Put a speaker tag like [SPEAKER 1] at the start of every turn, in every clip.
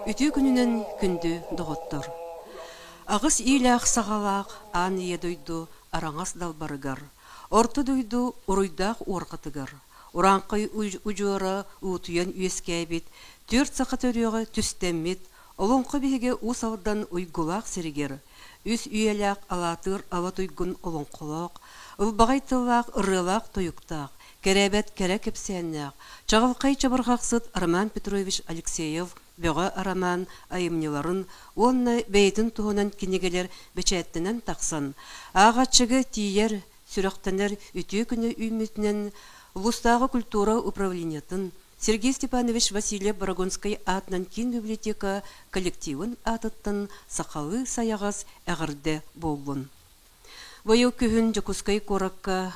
[SPEAKER 1] Үтүө күнүнэн күндү доҕоттор! Аҕыс иилээх саҕалаах аан ийэ дойду араҥас далбарыгар, орто дойду уруйдаах уорҕатыгар, урааҥхай удьуора уутуйан үөскээбит, түөрт саха төрүөҕэ түстэммит Олоҥхо биһигэ Уус Алдан уйгулаах сиригэр, үс үйэлээх алаатыыр ала туйгун олоҥхолоох, ылбаҕай тыллаах ырыалаах-тойуктаах, кэрээбэт кэрэ кэпсээннээх, чаҕылхай чабырҕахсыт Роман Петрович Алексеев Бөҕө Арамаан айымньыларын уонна бэйэтин туһунан кинигэлэр бэчээттэнэн тахсан, ааҕааччыга тиийэр, сүрэхтэнэр үтүө күнэ үүммүтүнэн улуустааҕы культура управлениетын Сергей Степанович Васильев Борогонскай аатынан киин библиотека коллективын аатыттан сахалыы сайаҕас эҕэрдэ буоллун. Быйыл күһүн Дьокуускай куоракка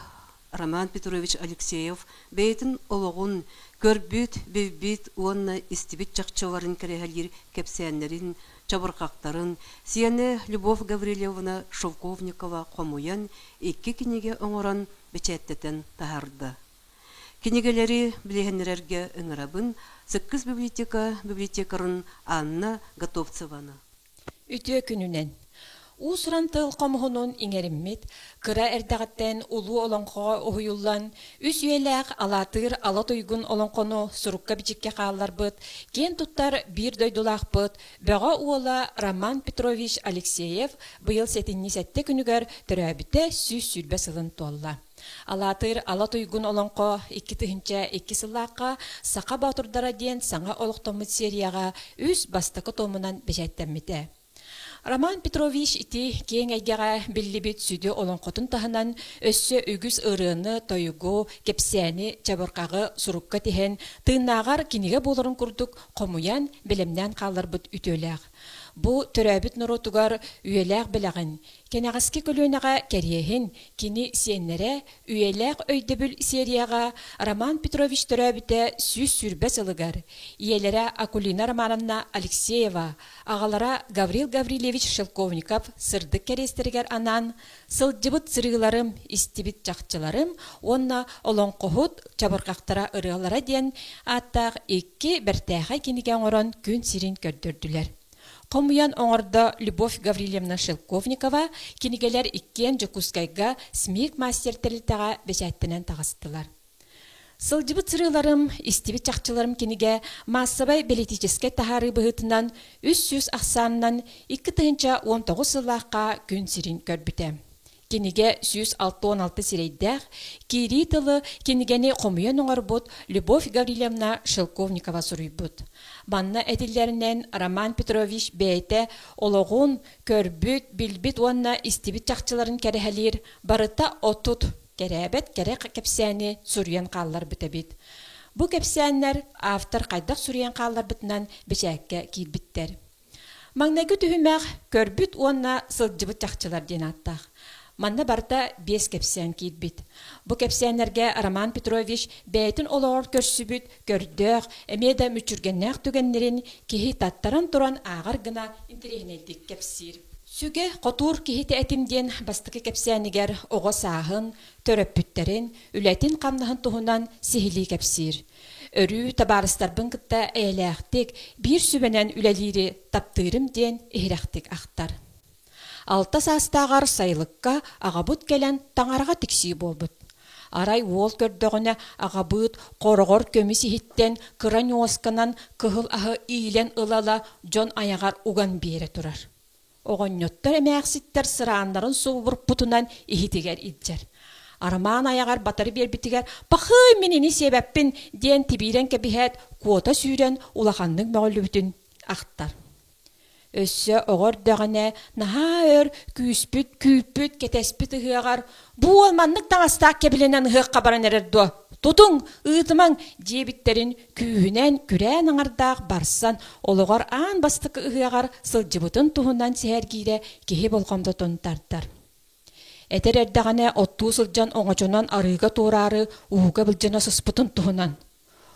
[SPEAKER 1] Роман Петрович Алексеев бэйэтин олоҕун көрбүт, билбит уонна истибит чахчыларын кэрэһэлиир кэпсээннэрин, чабырҕахтарын сиэнэ Любовь Гаврильевна Шелковникова хомуйан икки кинигэ оҥорон бэчээттэтэн таһаарда. Кинигэлэри билиһиннэрэргэ ыҥырабын Сыккыс библиотека библиотекарын Анна Готовцеваны.
[SPEAKER 2] Үтүө күнүнэн! Уус-уран тыл хомуһунун иҥэриммит, кыра эрдэҕиттэн улуу олоҥхоҕо уһуйуллан, үс үйэлээх алаатыыр ала туйгун олоҥхону сурукка-бичиккэ хаалларбыт, киэн туттар биир дойдулаахпыт Бөҕө уола Роман Петрович Алексеев быйыл сэтинньи сэттэ күнүгэр төрөөбүтэ 120 сылын туолла. Алаатыыр Ала Туйгун олоҥхо 2002 сыллаахха Саха боотурдара диэн саҥа олохтоммут серияҕа үс бастакы томунан бэчээттэммитэ. Роман Петрович ити киэҥ эйгэҕэ биллибит сүдү олоҥхотун таһынан өссө үгүс ырыаны, тойугу, кэпсээни, чабырҕаҕы сурукка тиһэн, тыыннааҕар кинигэ буоларын курдук хомуйан, бэлэмнээн хаалларбыт үтүөлээх. Бу төрөөбүт норуотугар үйэлээх бэлэҕин, Кэнэҕэски көлүөнэҕэ кэриэһин, кини сиэннэрэ Үйэлээх өйдөбүл серияҕа Роман Петрович төрөөбүтэ 120 сылыгар, ийэлэрэ Акулина Романовна Алексеева, аҕалара Гаврил Гаврильевич Шелковников сырдык кэриэстэригэр анаан сылдьыбыт сырыыларым, истибит чахчыларым уонна Олоҥхоһут чабырҕахтара ырыалара диэн ааттаах икки бэртээхэй кинигэ оҥорон күн сирин көрдөрдүлэр. Хомуйан оҥордо Любовь Гаврильевна Шелковникова, кинигэлэр иккиэн Дьокуускайга СМИК мастер тэрилтэҕэ бэчээттэнэн таҕыстылар. Сылдьыбыт сырыыларым, истибит чахчыларым кинигэ маассабай бэлитиичэскэй таһаарыы быһыытынан 300 ахсаанынан 2019 сыллаахха күн сирин көрбүтэ. Кинигэ 166 сирэйдээх, киирии тылы кинигэни хомуйан оҥорбут Любовь Гаврильевна Шелковникова суруйбут. Манна этиллэринэн Роман Петрович бэйэтэ олоҕун, көрбүт, билбит уонна истибит чахчыларын кэрэһэлиир барыта 30 кэрээбэт кэрэ кэпсээни суруйан хаалларбыт эбит. Бу кэпсээннэр автор хайдах суруйан хаалларбытынан бэчээккэ киирбиттэр. Маҥнайгы түһүмэх «Көрбүт уонна сылдьыбыт чахчылар» диэн ааттаах. Манна барыта биэс кэпсээн киирбит. Бу кэпсээннэргэ Роман Петрович бэйэтин олоҕор көрсүбүт көрдөөх, эмиэ да мүччүргэннээх түгэннэрин киһи таттаран туран ааҕар гына интэриэһинэйдик кэпсиир. Сүгэ хотуур киһитэ этим диэн бастакы кэпсээнигэр оҕо сааһын, төрөппүттэрин, үлэтин-хамнаһын туһунан сиһилии кэпсиир. Өрүү табаарыстарбын кытта эйэлээхтик, биир сүбэнэн үлэлиири таптыырым диэн иһирэхтик ахтар. Алта саастааҕар сайылыкка аҕабыт кэлэн таҥараҕа тиксии буолбут. Арай уол көрдөҕүнэ аҕабыыт хороҕор көмүс иһиттэн кыра ньуосканан кыһыл аһы иилэн ыла-ыла дьон айаҕар уган биэрэ турар. Оҕонньоттор эмээхситтэр сырааннарын субурпутунан иһитигэр илдьэр. Арамаан айаҕар батары биэрбитигэр «Пахыый, мин ини сиэбэппин» диэн тибиирэн кэбиһээт, куота сүүрэн улаханнык мөҕүллүбүтүн ахтар. Өссө оҕо эрдэҕинэ наһаа өр күүспүт, күүппүт, кэтэспит ыһыаҕар «Бу уол маннык таҥастаах кэбилэнэн ыһыахха баран эрэр дуо? Тутуҥ, ыытымаҥ!» диэбиттэрин күүһүнэн күрээн аҥардаах барсан олоҕор аан бастакы ыһыаҕар сылдьыбытын туһунан сэһэргиирэ киһи болҕомтотун тардар. Этэр эрдэҕинэ оттуу сылдьан оҥочонон арыыга туораары ууга былдьана сыспытын туһунан.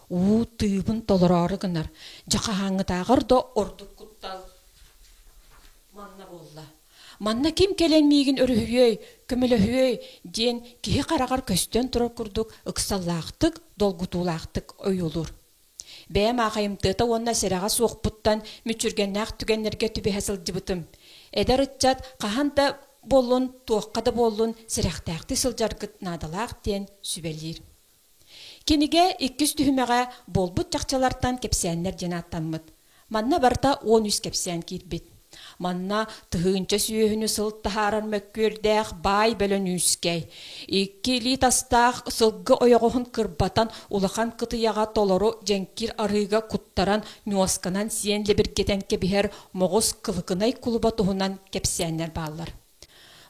[SPEAKER 2] Уу тыыбын толороору гынар, дьэ хаһааҥҥытааҕар да ордук куттал манна буолла. Манна ким кэлэн миигин өрүһүйүөй, көмөлөһүөй диэн киһи хараҕар көстөн турар курдук ыксаллаахтык, долгутуулаахтык ойуулуур. Бэйэм аахайымтыата уонна сэрэҕэ суохпуттан мүччүргэннээх түгэннэргэ түбэһэ сылдьыбытым. Эдэр ыччат хаһан да буоллун, туохха да буоллун сэрэхтээхтик сылдьаргыт наадалаах диэн сүбэлиир. Кинигэ иккис түһүмэҕэ буолбут чахчылартан кэпсээннэр диэн ааттаммыт. Манна барыта 13 кэпсээн киирбит. Манна тыһыынча сүөһүнү сыл таһаарар мөккүөрдээх баай бөлөнүүскэй, икки илии тастаах сылгы ойоҕоһун кырбатан улахан кытыйаҕа толору дьэҥкир арыыга куттаран ньуосканан сиэн лэбиргэтэн кэбиһэр моҕус кылыкынай кулуба туһунан кэпсээннэр бааллар.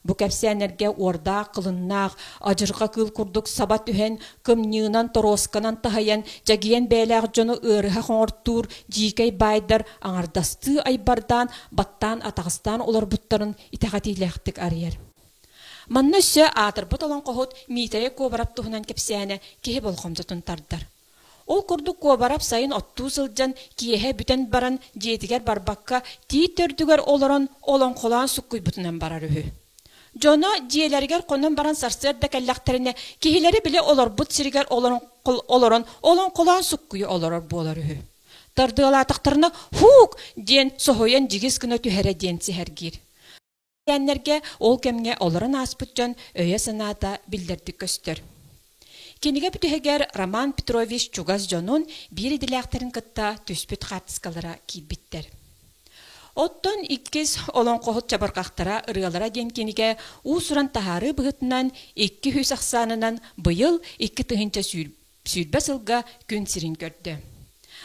[SPEAKER 2] Бу кэпсээннэргэ уордаах-кылыннаах, адьырҕа кыыл курдук саба түһэн, кымньыынан, торуосканан таһыйан, дьэгийэн бэйэлээх дьону ыарыһах оҥортуур дьиикэй баайдар аҥардастыы айбардаан, баттаан атаҕастаан олорбуттарын итэҕэтиилээхтик арыйар. Манна өссө аатырбыт олоҥхоһут Миитэрэй Куобарап туһунан кэпсээнэ киһи болҕомтотун тардар. Ол курдук Куобарап сайын оттуу сылдьан, киэһэ бүтэн баран дьиэтигэр барбакка, тиит төрдүгэр олорон олоҥхолоон суккуйбутунан барар үһү. Дьоно дьиэлэригэр хонон баран сарсыарда кэллэхтэринэ, киһилэри били олорбут сиригэр олорон олоҥхолоон суккуйа олорор буолар үһү. Тардыалаатахтарына «Һуук!» диэн соһуйан дьигис гына түһэрэ диэн сэһэргиир. Кэннэргэ ол кэмҥэ олорон ааспыт дьон өйө-санаата биллэрдик көстөр. Кинигэ бүтэһигэр Роман Петрович чугас дьонун биир идэлээхтэрин кытта түспүт хаартыскалара киирбиттэр. Оттон иккис олоҥхоһут чабырҕахтара ырыалара диэн кинигэ уус-уран таһаарыы быһыытынан 200 ахсаанынан быйыл 2020 сылга күн сирин көрдө.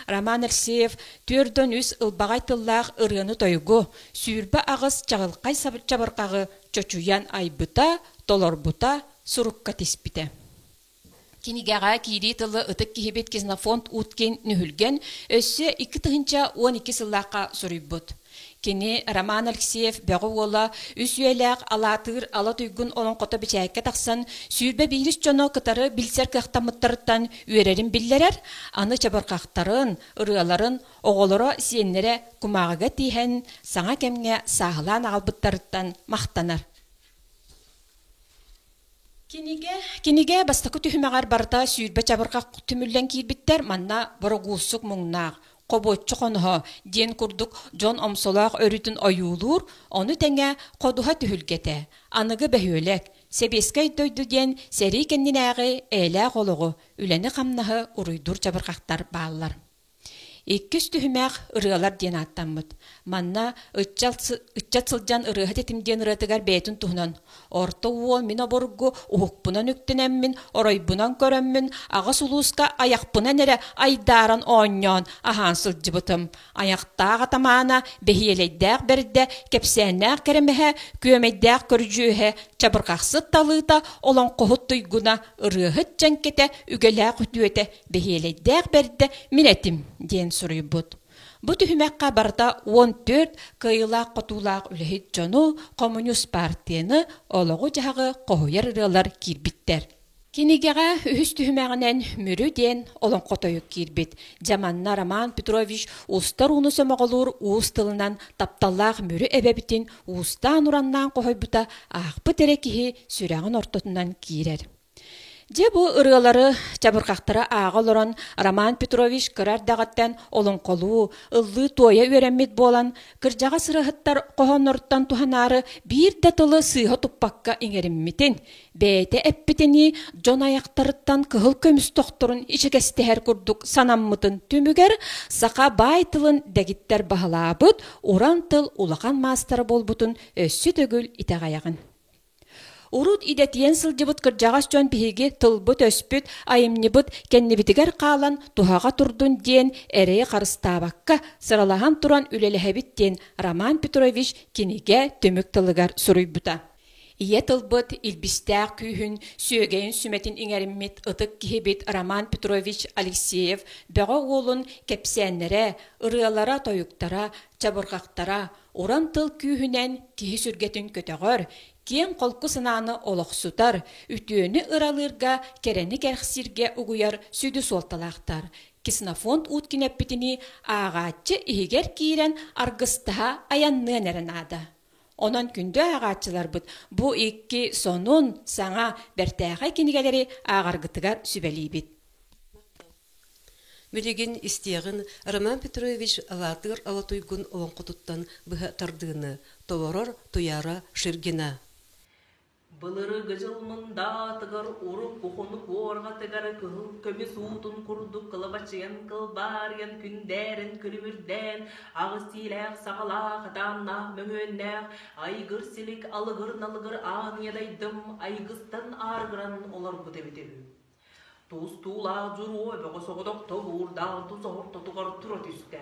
[SPEAKER 2] Роман Алексеев 43 ылбаҕай тыллаах ырыаны-тойугу, 28 чаҕылхай чабырҕаҕы чочуйан айбыта, толорбута, сурукка тиспитэ. Кинигэҕэ киирии тылы ытык киһибит Ксенофонт Уткин Нүһүлгэн өссө 2012 сыллаахха суруйбут. Кини Роман Алексеев Бөҕө уола үс үйэлээх Алаатыыр Ала Туйгун олоҥхото бэчээккэ тахсан, 21 дьону кытары билсэр кыахтаммыттарыттан үөрэрин биллэрэр, аны чабырҕахтарын, ырыаларын оҕолоро, сиэннэрэ кумааҕыга тииһэн, саҥа кэмҥэ сааһылаан аҕалбыттарыттан махтанар. Кинигэ Кинигэ бастакы түһүмэҕэр барыта 20 чабырҕах түмүллэн киирбиттэр, манна борогуулсук муҥнаах, хобуоччу хоноһо диэн курдук дьон омсолоох өрүтүн ойуулуур, ону тэҥэ ходуһа түһүлгэтэ, аныгы бөһүөлэк, сэбиэскэй дойду диэн сэрии кэннинээҕи эйэлээх олоҕу, үлэни-хамнаһы уруйдуур чабырҕахтар бааллар. Иккис түһүмэх ырыалар диэн ааттаммыт. Манна ыччат ыччат сылдьан ырыаһыт этим диэн ырыатыгар бэйэтин туһунан «Орто уол мин обургу уһукпунан үктэнэммин, оройбунан көрөммүн, аҕыс улууска айахпынан эрэ айдааран оонньоон аһаан сылдьыбытым. Айахтаах атамаана, бэһиэлэйдээх бэрдэ, кэпсээннээх кэрэмэһэ, күөмэйдээх көрүдьүөһэ, чабырҕахсыт талыыта, олоҥхоһут туйгуна, ырыаһыт дьэҥкэтэ, үгэлээх үтүөтэ, Бэһиэлэйдээх бэрдэ мин этим диэн суруйбут. Бу түһүмэххэ барыта 14 кыайыылаах-хотуулаах үлэһит дьону, хомуньуус партияны, олоҕу-дьаһаҕы хоһуйар ырыалар киирбиттэр. Кинигэҕэ үһүс түһүмэҕинэн Мүрү диэн олоҥхо тойук киирбит. Дьэ манна Роман Петрович устар ууну сомоҕолуур уус тылынан тапталлаах Мүрү эбэбитин уустаан-ураннаан хоһуйбута аахпыт эрэ киһи сүрэҕин ортотунан киирэр. Дьэ бу ырыалары чабырҕахтары ааҕа олорон Роман Петрович кыра эрдэҕиттэн олоҥхолуу, ыллыы-туойа үөрэммит буолан, кырдьаҕас ырыаһыттар хоһоонноруттан туһанаары биир да тылы сыыһа туппакка иҥэриммитин, бэйэтэ эппитинии дьон айахтарыттан кыһыл көмүс тохторун ичигэстэһэр курдук санаммытын түмүгэр саха баай тылын дэгиттэр баһылаабыт уран тыл улахан маастара буолбутун өссө төгүл итэҕэйэҕин. Урут идэтийэн сылдьыбыт кырдьаҕас дьон биһиги тылбыт-өспүт, айымньыбыт кэннибитигэр хаалан туһаҕа турдун диэн эрэйи харыстаабакка сыралаһан туран үлэлэһэбит диэн Роман Петрович кинигэ түмүк тылыгар суруйбута. Ийэ тылбыт илбистээх күүһүн, сүөгэйин сүмэтин иҥэриммит ытык киһибит Роман Петрович Алексеев Бөҕө уолун кэпсээннэрэ, ырыалара-тойуктара, чабырҕахтара, Уран тыл күүһүнэн киһи сүргэтин көтөҕөр, киэҥ-холку санааны олохсутар, үтүөнү ыралыырга, кэрэни кэрэхсииргэ угуйар сүдү суолталаахтар. Ксенофонт Уткин эппитинии, ааҕааччы иһигэр киирэн аргыстаһа айанныан эрэ наада. Онон күндү ааҕааччыларбыт бу икки сонун, саҥа, бэртээхэй кинигэлэри ааҕаргытыгар сүбэлиибит.
[SPEAKER 1] Билигин истиэҕин Роман Петрович Алаатыыр Алатуйгун олоҥхотуттан быһа тардыыны толорор Туйаара Шергина.
[SPEAKER 3] Былыргы дьыл мындаатыгар урукку хонук уорҕатыгар кыһыл көмүс уутун курдук кылабачыйан кылбаарыйан күндээрэн күлүмүрдээн аҕыс иилээх саҕалаах атааннаах мөҥүөннээх айгыр силик алыгыр налыгыр аан дайдым айгыстан аарыгыран олорбут эбит үһү. Тустуулаах дьуруо бөҕө соҕотох тобуурдаах тус ортотугар тура түстэ.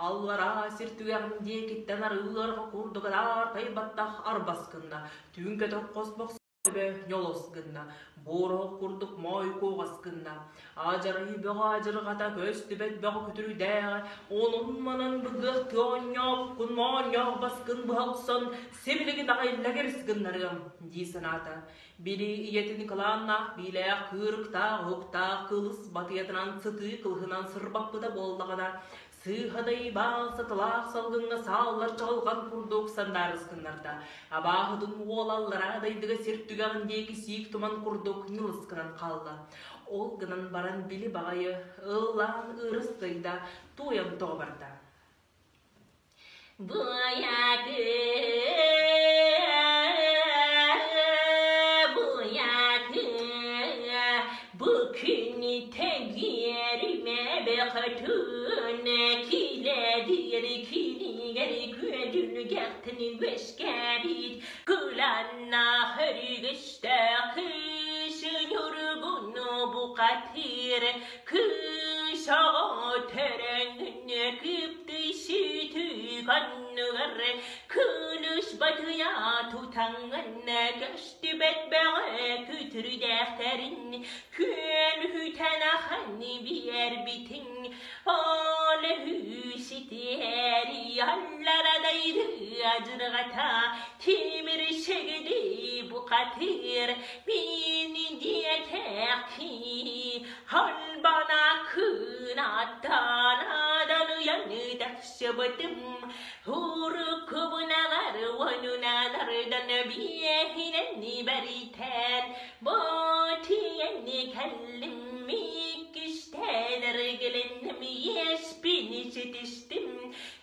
[SPEAKER 3] Аллараа сир түгэҕин диэкиттэн арыыларга курдук адаартай баттах арбас гынна. Түҥкэтэх хосбох төбө ньолос гынна. Буорох курдук моой куоҕас гынна. Адьарай бөҕө адьырҕата көстүбэт бөҕө күтүрүйдээҕэ онон-манан быгыахтыы оонньообуккун моонньоох баскын быһа охсон сибилигин аҕай лэгирис гыннарыам дии санаата. Били ийэтин кылааннаах биилээх кыырыктаах уһуктаах кылыс батыйатынан сытыы кылыһынан сырбаппыта буоллаҕына, сыыһа дайбаан сатылаах салгыҥҥа сааллар чаҕылҕан курдук сандаарыс гыннарда. Абааһытын уола аллараа дайдыга сир түгэҕин диэки сиик туман курдук ньылыс гынан хаалла. Ол гынан баран били баҕайы ыллаан ыырыстыйда, туойан тоҕо барда.
[SPEAKER 4] Буйаты, буйаты, бу күнү тегиэримэ бөхөтүн килэдиэри кинигери күөдүлүгэхтин үөскээбит кыланна хөрүгүстэ кыыс ньургуну бухатыр Кыыс оҕо төрөҥҥүнэ кыптыйсыытык оннугар кылыс батыйа тутаҥҥын көстүбэт бөҕө күтүрдээхтэрин күөлүһүтэн ахан биэрбитиҥ ол ситиэри аллара дайды адьырҕата тимир шэгди бухатыр мин диэтэхи Халбана кынаттанадан уйаныдахсыбытым Уруккубунаҕар уонунадардан биэһинэн бэритэн Ботиенни кэллим иккистээн эргилинним иэспин ситистим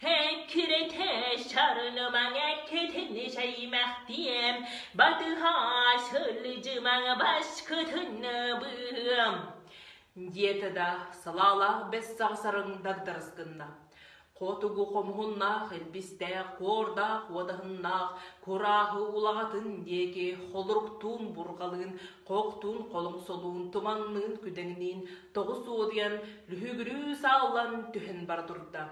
[SPEAKER 4] Эккирэтэ сарынымаҥ эккитин сэймэхтиэм Батыһа сылдьымаҥ баскытынныбыам
[SPEAKER 3] Диэтэ да салаалаах бэс саҕасарын дагдарыс гынна. Хотугу хомуһуннаах, илбистээх, куордаах, уодаһыннаах, курааһы улаҕатын диэки холоруктуун бурҕалыын, хохтуун холоҥсолуун, туманныын күдэҥниин тоҕус уодуйан, лүһүгүрүү сааллан түһэн бара турда.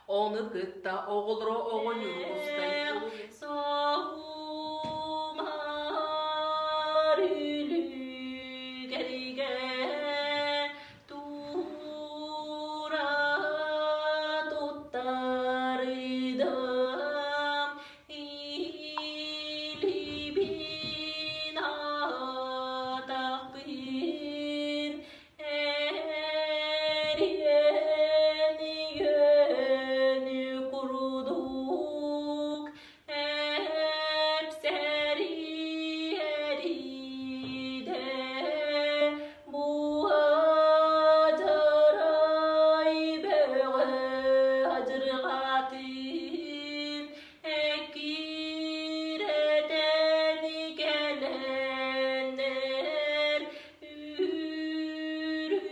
[SPEAKER 3] Ону кытта оҕолоро оҕонньору устан
[SPEAKER 4] Соһумар үлүгэргэ тура туттарыдым илибин атахпын Эриэн үөнү курдук эпсэри эриде буадырай бөҕө адырҕатын эккирэтэн кэлэннэр Үрүҥ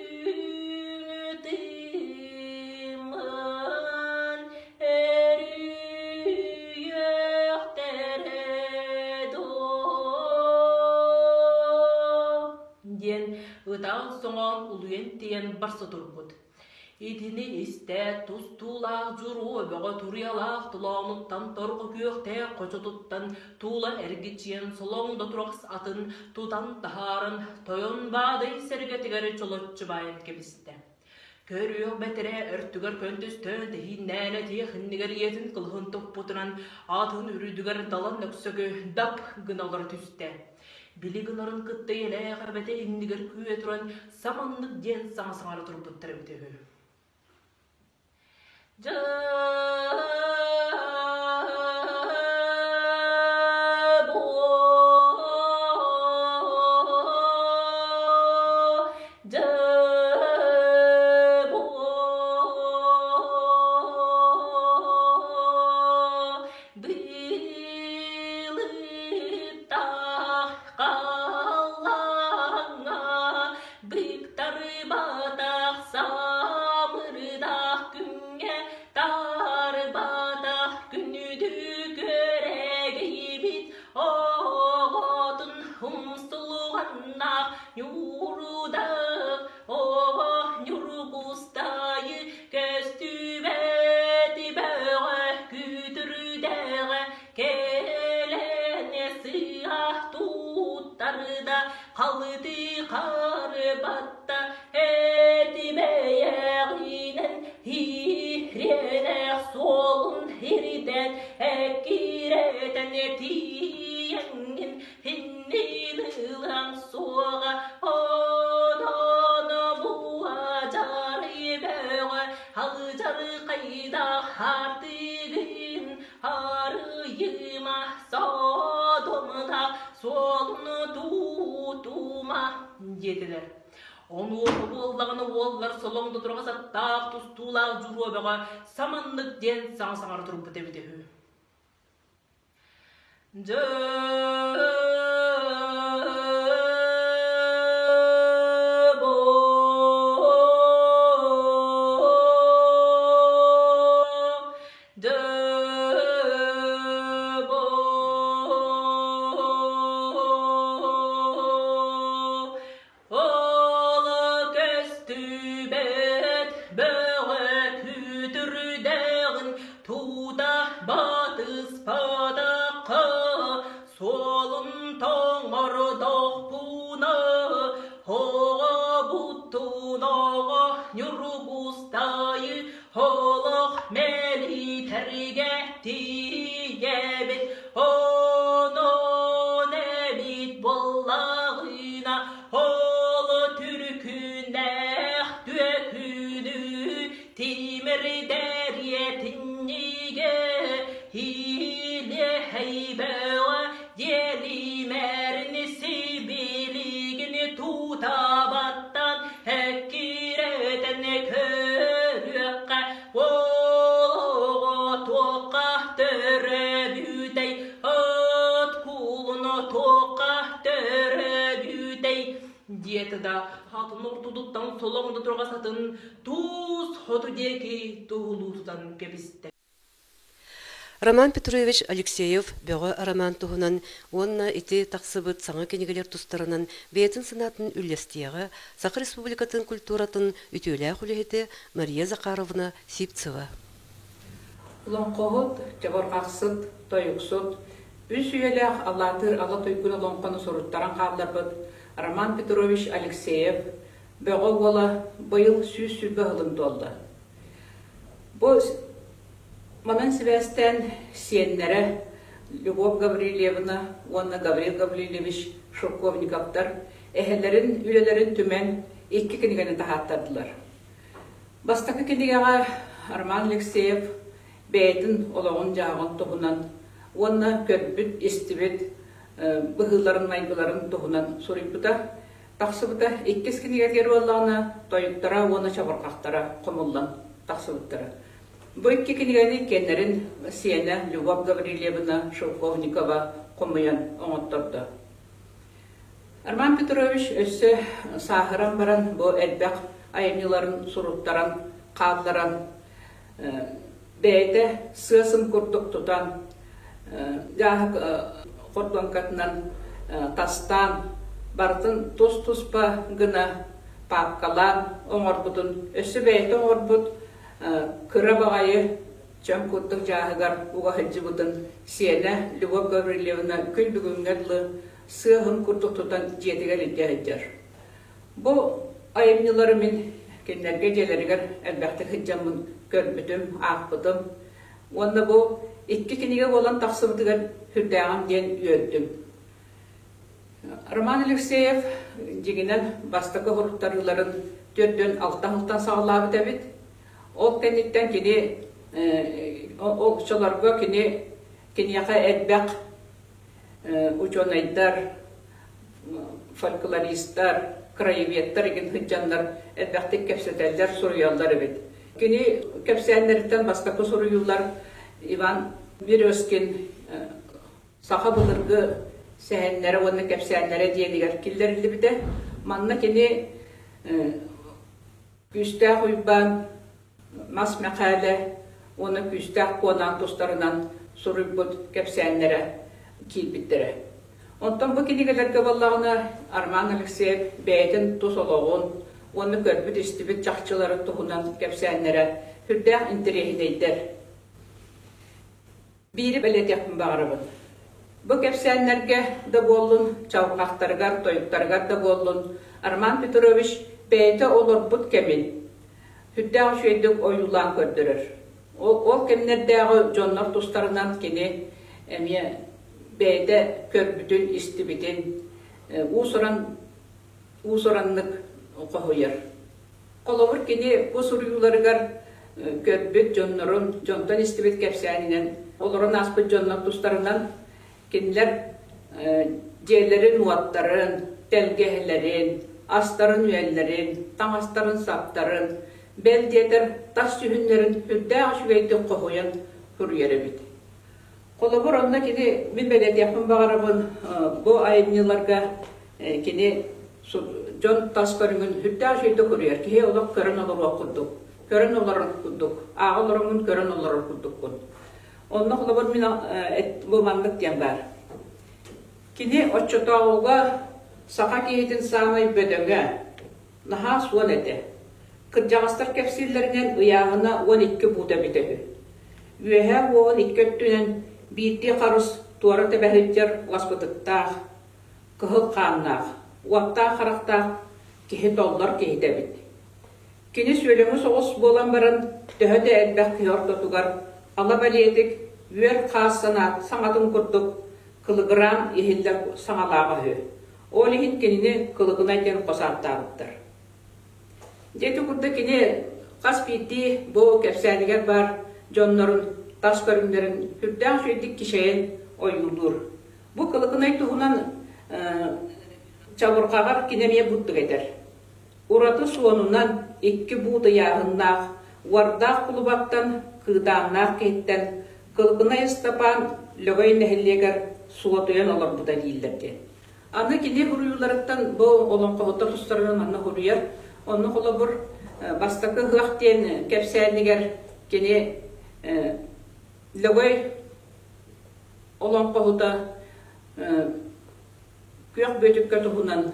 [SPEAKER 4] тыыммын өрүйүөхтэрэ дуо
[SPEAKER 3] диэн ытаан-соҥоон улуйан тиийэн барса турбут. Итини истээт, тустуулаах дьуруо бөҕө туруйалаах толоонуттан торҕо күөхтээх хочотуттан туула эргичийэн солоҥдо турахс атын тутан таһааран тойон баадай сэргэтигэр чолоччу баайан кэбистэ. Көрүөх бэтэрээ өртүгэр көнтөстөөн тэһииннээн этиэх иннигэр ийэтин кылыһын туппутунан атын үрдүгэр далан өксөкү дап гына олоро түстэ. Били гынарын кытта ийэлээх эбэтэ иннигэр күүһэ туран саманнык диэн саҥа саҥара турбуттар эбитэ үһү.
[SPEAKER 4] Дьэ тарда, халыты харбатта, эти бэйэҕинэн иһиэнэх суолун ирдэн, эккирэтэн тиийэҥҥин иннин ылан суоҕа, онон буһадьарый бөҕө, алдьархайдаах аартыгын арыйыма, содумна, суолун тутума диэтилэр. Онуоха буоллаҕына уоллар солоҥдо тураҕас аттаах тустуулаах дьуруо бөҕө саманнык диэн саҥа саҥара турбут эбитэ үһү. Ол көстүбэт бөҕө күтүрдэҕин тута батыспатахха суолун тоҥордохпуна оҕобуттун оҕо ньургустайы олох мэлитэргэ тиийэбит онон эбит буоллаҕына ол түркүнээх түөкүнү тимир дэриэтинньигэ илиэһэйбэҕэ диэлимэрин сибилигин тутабаттан эккирэтэн көрүөххэ Оҕо туохха төрөөбүтэй, от куулун туохха төрөөбүтэй диэтэ да атын ортотуттан солоҥдо турҕас атын туус хоту диэки туһулуу тутан кэбистэ.
[SPEAKER 1] Роман Петрович Алексеев Бөҕө роман туһунан уонна ити тахсыбыт саҥа кинигэлэр тустарынан бэйэтин санаатын үллэстиэҕэ Саха Республикатын культуратын үтүөлээх үлэһитэ Мария Захаровна Сивцева.
[SPEAKER 5] Олоҥхоһут, чабырҕахсыт, тойуксут, үс үйэлээх Алаатыыр Ала Туйгун олоҥхону суруттаран хаалларбыт Роман Петрович Алексеев Бөҕө уола быйыл 120 сылын туолла. Бу манан сибээстээн сиэннэрэ Любовь Гаврильевна уонна Гаврил Гаврильевич Шелковниковтар эһэлэрин үлэлэрин түмэн икки кинигэни таһааттардылар. Бастакы кинигэҕэ Роман Алексеев бэйэтин олоҕун-дьаһаҕын туһунан уонна көрбүт-истибит быһыыларын-майгыларын туһунан суруйбута. Тахсыбыта иккис кинигэтигэр буоллаҕына тойуктара уонна чабырҕахтара хомуллан тахсыбыттара. Бу икки кинигэни иккиэннэрин сиэнэ Любовь Гаврильевна Шелковникова хомуйан оҥоттордо. Роман Петрович өссө сааһыран баран бу элбэх айымньыларын суруттаран, хаалларан бэйэтэ сыа-сым курдук тутан, дьааһык хордуоҥкатынан тастаан, барытын тус-туспа гына паапкалаан оҥорбутун, өссө бэйэтэ оҥорбут кыра баҕайы чөм курдук дьааһыгар уга сылдьыбытын сиэнэ Любовь Гаврильевна күн бүгүҥҥэ дылы сыаһын курдук тутан дьиэтигэр илдьэ сылдьар. Бу айымньылары мин кинилэргэ дьиэлэригэр элбэхтик сылдьаммын көрбүтүм, аахпытым. Уонна бу икки кинигэ буолан тахсыбытыгар сүрдээҕим диэн үөрдүм. Роман Алексеев дьиҥинэн бастакы уһуруттарыыларын 46 сылтан саҕалаабыт эбит. Ол кэнниттэн кини оччолорго кини киниэхэ элбэх учуонайдар, фольклористар, краеведтар игин сылдьаннар элбэхтик кэпсэтэллэр, суруйаллар эбит. Кини кэпсээннэриттэн бастакы суруйуулар Иван Березкин саха былыргы сэһэннэрэ уонна кэпсээннэрэ диэнигэр киллэриллибитэ. Манна кини Күүстээх Уйбаан Мас Мэхээлэ уонна Күүстээх Куонаан тустарынан суруйбут кэпсээннэрэ киирбиттэрэ. Онтон бу кинигэлэргэ буоллаҕына Арман Алексеев бэйэтин тус олоҕун уонна көрбүт-истибит чахчыларын туһунан кэпсээннэрэ сүрдээх интэриэһинэйдэр. Биири бэлиэтиэхпин баҕарабын. Бу кэпсээннэргэ да буоллун, чалҕахтарыгар, тойуктарыгар да буоллун, Роман Петрович бэйэтэ олорбут кэмин сүрдээх үчүгэйдик ойуулаан көрдөрөр. Ол кэмнэрдээҕи дьоннор тустарынан кини эмиэ бэйэтэ көрбүтүн, истибитин уус-уран уус-ураннык хоһуйар. Холобур, кини бу суруйууларыгар көрбүт дьоннорун, дьонтон истибит кэпсээнинэн, олорон ааспыт дьоннор тустарынан кинилэр дьиэлэрин-уоттарын, тэлгэһэлэрин, астарын-үөллэрин, таҥастарын-саптарын, бэл диэтэр тас дьүһүннэрин сүрдээх үчүгэйдик хоһуйан суруйар эбит. Холобур, онно кини мин бэлиэтиэхпин баҕарабын, бу айымньыларга кини дьон тас көрүҥүн сүрдээх үчүгэйдик суруйар. Киһи олох көрөн олоруох курдук, көрөн олорор курдук, ааҕа олороҥҥун көрөн олорор курдуккун. Онно холобур мин бу маннык диэн баар. Кини оччотооҕуга саха киһитин саамай бөдөҥө, наһаа суон этэ. Кырдьаҕастар кэпсииллэринэн ыйааһына 12 буут эбитэ үһү. Үөһээ уоһун икки өттүнэн биирдии харыс туора тэбэ сылдьар уоспутуктаах, кыһыл хааннаах, уоттаах харахтаах киһи толлор киһитэ эбит. Кини сүөлөҥү соҕус буолан баран, төһө да элбэх киһи ортотугар ала бэлиэтик үөр хаас санаат саҥатын курдук кылыгыраан иһиллэр саҥалааҕа үһү. Ол иһин кинини Кылыгынай диэн хос ааттаабыттар. Дьэ ити курдук кини хас биирдии бу кэпсээнигэр баар дьоннорун тас көрүҥнэрин сүрдээх үчүгэйдик кичэйэн ойуулуур. Бу Кылыкынай туһунан чабырҕаҕар кини эмиэ буттук этэр. Ураты суонунан икки буут ыйааһыннаах, уордаах кулубаттан, кыыдааннаах киһиттэн Кылыкынай Ыстапаан Лөгөй нэһилиэгэр суотуйан олорбута дииллэр диэн. Аны кини суруйууларыттан бу олоҥхоһуттар тустарынан манна суруйар. Онно холобур бастакы ыһыах диэн кэпсээнигэр кини Лөгөй олоҥхоһута Күөх Бүөтүккэ туһунан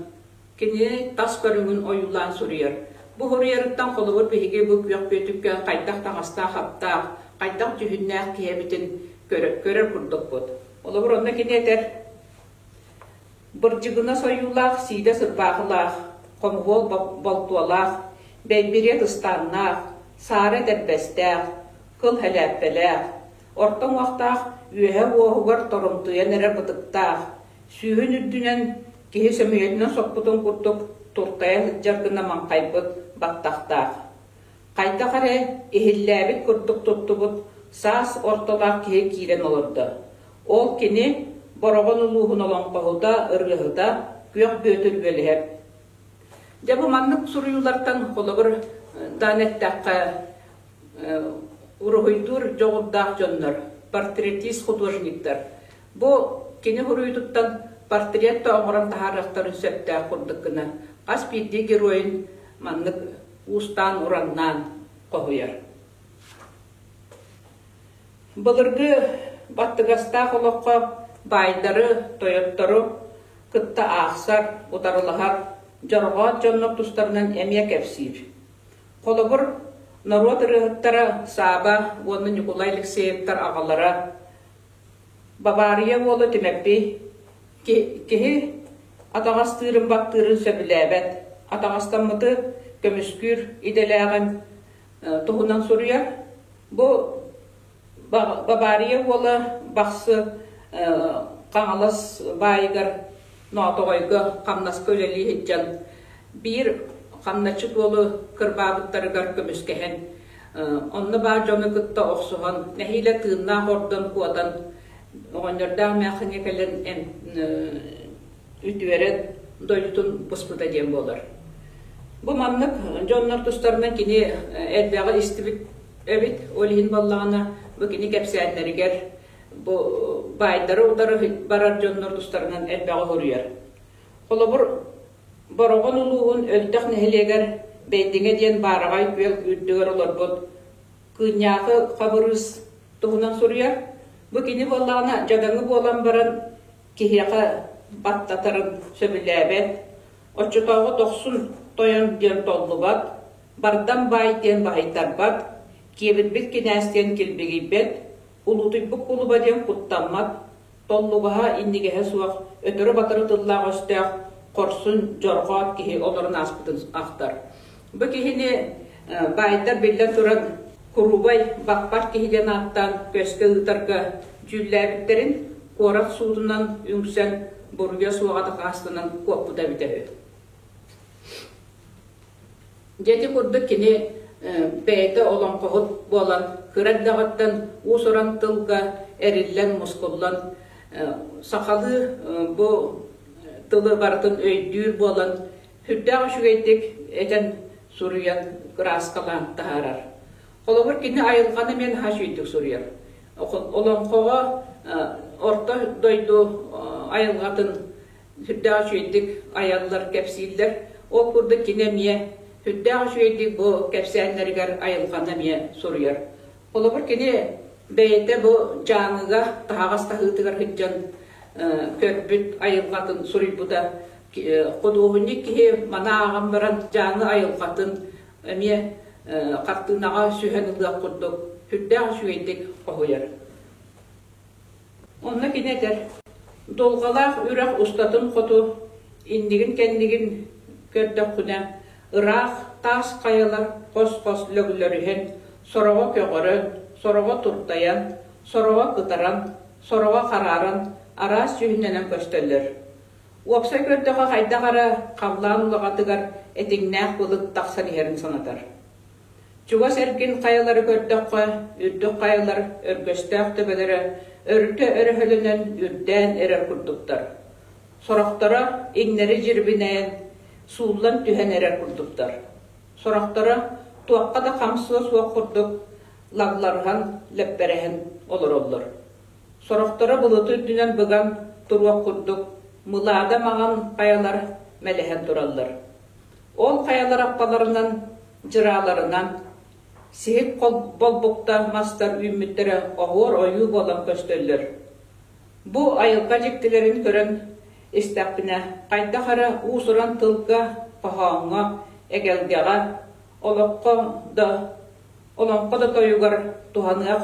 [SPEAKER 5] кини тас көрүҥүн ойуулаан суруйар. Бу суруйарыттан холобур биһиги бу Күөх Бүөтүккэ хайдах таҥастаах-хаптаах, хайдах дьүһүннээх киһи эбитин көрөр курдукпут. Холобур, онно кини этэр Бырдьыгынас ойуулаах, сиидэс ырбаахылаах, хомуһуол болтуолаах, бэйбириэт ыстааннаах, саара этэрбэстээх, кыл һэлээппэлээх, орто уҥуохтаах үөһэ уоһугар торумтуйан эрэр бытыктаах, сүүһүн үрдүнэн киһи сөмүйэтинэн соппутун курдук туртайа сылдьар гына маҥхайбыт баттахтаах. Хайдах эрэ иһиллээбит курдук туттубут саас ортолоох киһи киирэн олордо. Ол кини Бороҕон улууһун олоҥхоһута, ырыаһыта Күөх Бүөтүр Үөлэһэп. Дьэ бу маннык суруйуулартан холобур даан эттэххэ, уруһуйдуур дьоҕурдаах дьоннор, портретист художниктар бу кини суруйуутуттан портрет да оҥорон таһаарыахтарын сөптөөх курдук гына хас биирдии геройун маннык уустаан-ураннаан хоһуйар. Былыргы баттыгастаах олоххо баайдары, тойоттору кытта аахсар, утарылаһар дьорҕоот дьоннор тустарынан эмиэ кэпсиир. Холобур, норуот ырыаһыттара Сааба уонна Ньукулай Алексеевтар аҕалара Бабаарыйа уола Түмэппий киһи атаҕастыырын-баттыырын сөбүлээбэт, атаҕастаммыты көмүскүүр идэлээҕин туһунан суруйар. Бу Бабаарыйа уола Бахсы Хаҥалас баайыгар Ноотоҕойго хамнаска үлэлии сылдьан биир хамначчыт уолу кырбаабыттарыгар көмүскэһэн, онно баар дьону кытта охсуһан, нэһиилэ тыыннаах ордон куотан, оҕонньордоох эмээхсиҥҥэ кэлэн үтүөрэн дойдутун буспута диэн буолар. Бу маннык дьоннор тустарынан кини элбэҕи истибит эбит. Ол иһин буоллаҕына, бу кини кэпсээннэригэр бу баайдары утары барар дьоннор тустарынан элбэҕи суруйар. Холобур, Бороҕон улууһун Өлтөх нэһилиэгэр Бэйдиҥэ диэн баараҕай күөл үрдүгэр олорбут Кыынньаахы Хабырыыс туһунан суруйар. Бу кини буоллаҕына дьадаҥы буолан баран киһиэхэ баттатарын сөбүлээбэт, оччотооҕу дохсун тойон диэн толлубат, бардам баай диэн баһыйтарбат, киэбирбит кинээс диэн килбигийбэт, улуутуйбут кулуба диэн куттаммат. Толлугаһа, иннигэһэ суох, өтөрү-батары тыллаах өстөөх, хорсун, дьорҕоот киһи олорон ааспытын ахтар. Бу киһини баайдар биллэн туран куруубай баппат киһи диэн ааттаан көскө ыытарга дьүүллээбиттэрин куорат суутунан үҥсэн буруйа суоҕа дакаастанан куоппута эбитэ үһү. Дьэ ити курдук кини бэйэтэ олоҥхоһут буолан кыра эрдэҕиттэн уус-уран тылга эриллэн-мускуллан сахалыы бу тылы барытын өйдүүр буолан сүрдээх үчүгэйдик этэн суруйан кырааскалаан таһаарар. Холобур, кини айылҕаны эмиэ наһаа үчүгэйдик суруйар. Олоҥхоҕо орто дойду айылҕатын сүрдээх үчүгэйдик айаллар, кэпсииллэр. Ол курдук кини эмиэ сүрдээх үчүгэйдик бу кэпсээннэригэр айылҕаны эмиэ суруйар. Холобур, кини бэйэтэ бу Дьааҥыга таһаҕас таһыытыгар сылдьан көрбүт айылҕатын суруйбута. Худуоһунньук киһи маны ааҕан баран Дьааҥы айылҕатын эмиэ хартыынаҕа сүһэн ылыах курдук сүрдээх үчүгэйдик хоһуйар. Онно кини этэр: «Дулҕалаах үрэх устатын хоту иннигин-кэннигин көрдөххүнэ, ыраах таас хайалар хос-хос лөглөрүһэн, сороҕо көҕөрөн, сороҕо туртайан, сороҕо кытаран, сороҕо харааран араас дьүһүннэнэн көстөллөр. Уопсай көрдөххө хайдах эрэ халлаан улаҕатыгар этиҥнээх былыт тахсан иһэрин санатар. Чугас эргин хайалары көрдөххө, үрдүк хайалар өргөстөөх төбөлөрө өрүтэ өрөһөлөнөн үрдээн эрэр курдуктар. Сорохторо иҥнэри дьирибинэйэн, сууллан түһэн эрэр курдуктар. Сорохторо туохха да хамсыа суох курдук лагларыһан, лэппэрэһэн олороллор. Сорохторо былыты үрдүнэн быган туруох курдук мылаада маҥан хайалар мэлэһэн тураллар. Ол хайалар аппаларынан, дьырааларынан сиһик болбукта мастар үүммүттэрэ оһуор ойуу буолан көстөллөр. Бу айылҕа дьиктилэрин көрөн истэхпинэ, хайдах эрэ уус-уран тылга, хоһооҥҥо, эгэлгэҕэ, олоххо да, олоҥхо да тойугар туһаныах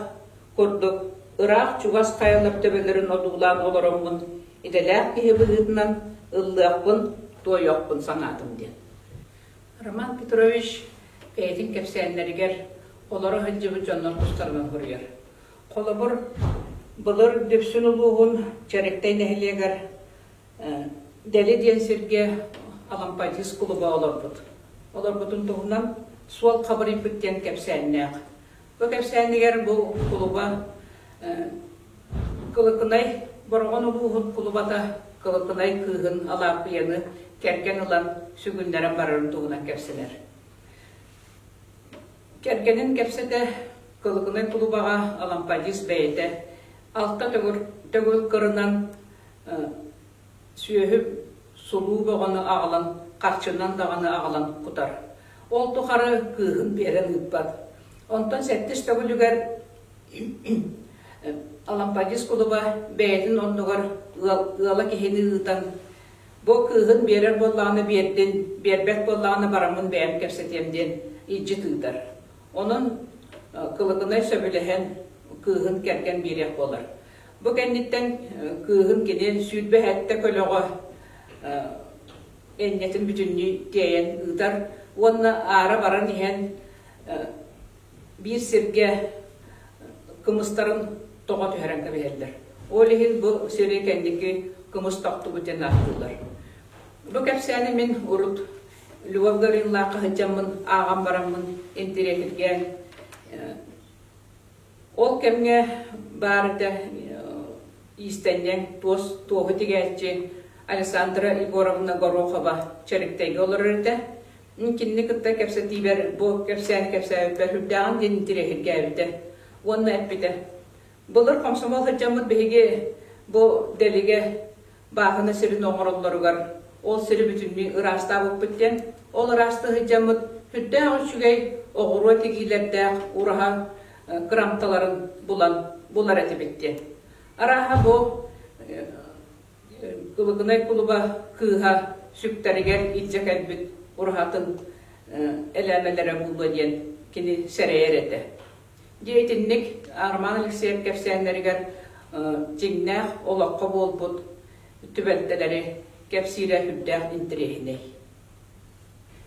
[SPEAKER 5] курдук ыраах-чугас хайалар төбөлөрүн одуулаан олороммун идэлээх киһи быһыытынан ыллыахпын, туойуохпун санаатым диэн. Роман Петрович бэйэтин кэпсээннэригэр олоро сылдьыбыт дьоннор тустарынан суруйар. Холобур, былыр Дүпсүн улууһун Чэриктэй нэһилиэгэр Дэли диэн сиргэ Алампадьыс кулуба олорбут. Олорбутун туһунан суол хабырыйбыт диэн кэпсээннээх. Бу кэпсээнигэр бу кулуба Кылыкынай Бороҕон улууһун кулубата Кылыкынай кыыһын Алааппыйаны кэргэн ылан сүгүннэрэн барарын туһунан кэпсэнэр. Кэргэнин кэпсэтэ Кылыкынай кулубаҕа Алампадьыс бэйэтэ алта төгүл, төгүл кырынан сүөһү сулуу бөҕөнү аҕалан, харчынан даҕаны аҕалан кутар. Ол тухары кыыһын биэрэн ыыппат. Онтон сэттис төгүлүгэр Алампадьыс кулуба бэйэтин оннугар ыала киһини ыытан, бу кыыһын биэрэр буоллаҕына биэрдин, биэрбэт буоллаҕына бараммын бэйэм кэпсэтиэм диэн илдьит ыытар. Онон Кылыкынай сөбүлэһэн кыыһын кэргэн биэриэх буолар. Бу кэнниттэн кыыһын кини 27 көлөҕө энньэтин бүтүннүү тиэйэн ыытар уонна аара баран иһэн биир сиргэ кымыстарын тоҕо түһэрэн кэбиһэллэр. Ол иһин бу сири кэнники кымыс тохтубут диэн ааттыыллар. Бу кэпсээни мин урут Любовь Гавриловнаахха сылдьаммын ааҕан бараммын интириэһиргээн ол кэмҥэ баар этэ иистэнньэҥ туос туоһу тигээччи Александра Егоровна Горохова Чэриктэйгэ олорор этэ. Мин кинини кытта кэпсэтиибэр бу кэпсээни кэпсээбиппэр сүрдээҕин диэн интириэһиргээбитэ уонна эппитэ: «Былыр хомсомуол сылдьаммыт биһиги бу Дэлигэ бааһына сирин оҥороллоругар ол сири бүтүннүү ыраастаабыппыт диэн, ол ыраастыы сылдьаммыт сүрдээх үчүгэй оҕуруо тигиилэрдээх ураһа кырамталарын булан булар этибит диэн. Арааһа бу Кылыкынай кулуба кыыһа сүктэригэр илдьэ кэлбит ураһатын элээмэлэрэ буолуо диэн кини сэрэйэр этэ. Дьэ итинник Роман Алексеев кэпсээннэригэр дьиҥнээх олоххо буолбут түбэлтэлэри кэпсиирэ сүрдээх интэриэһинэй.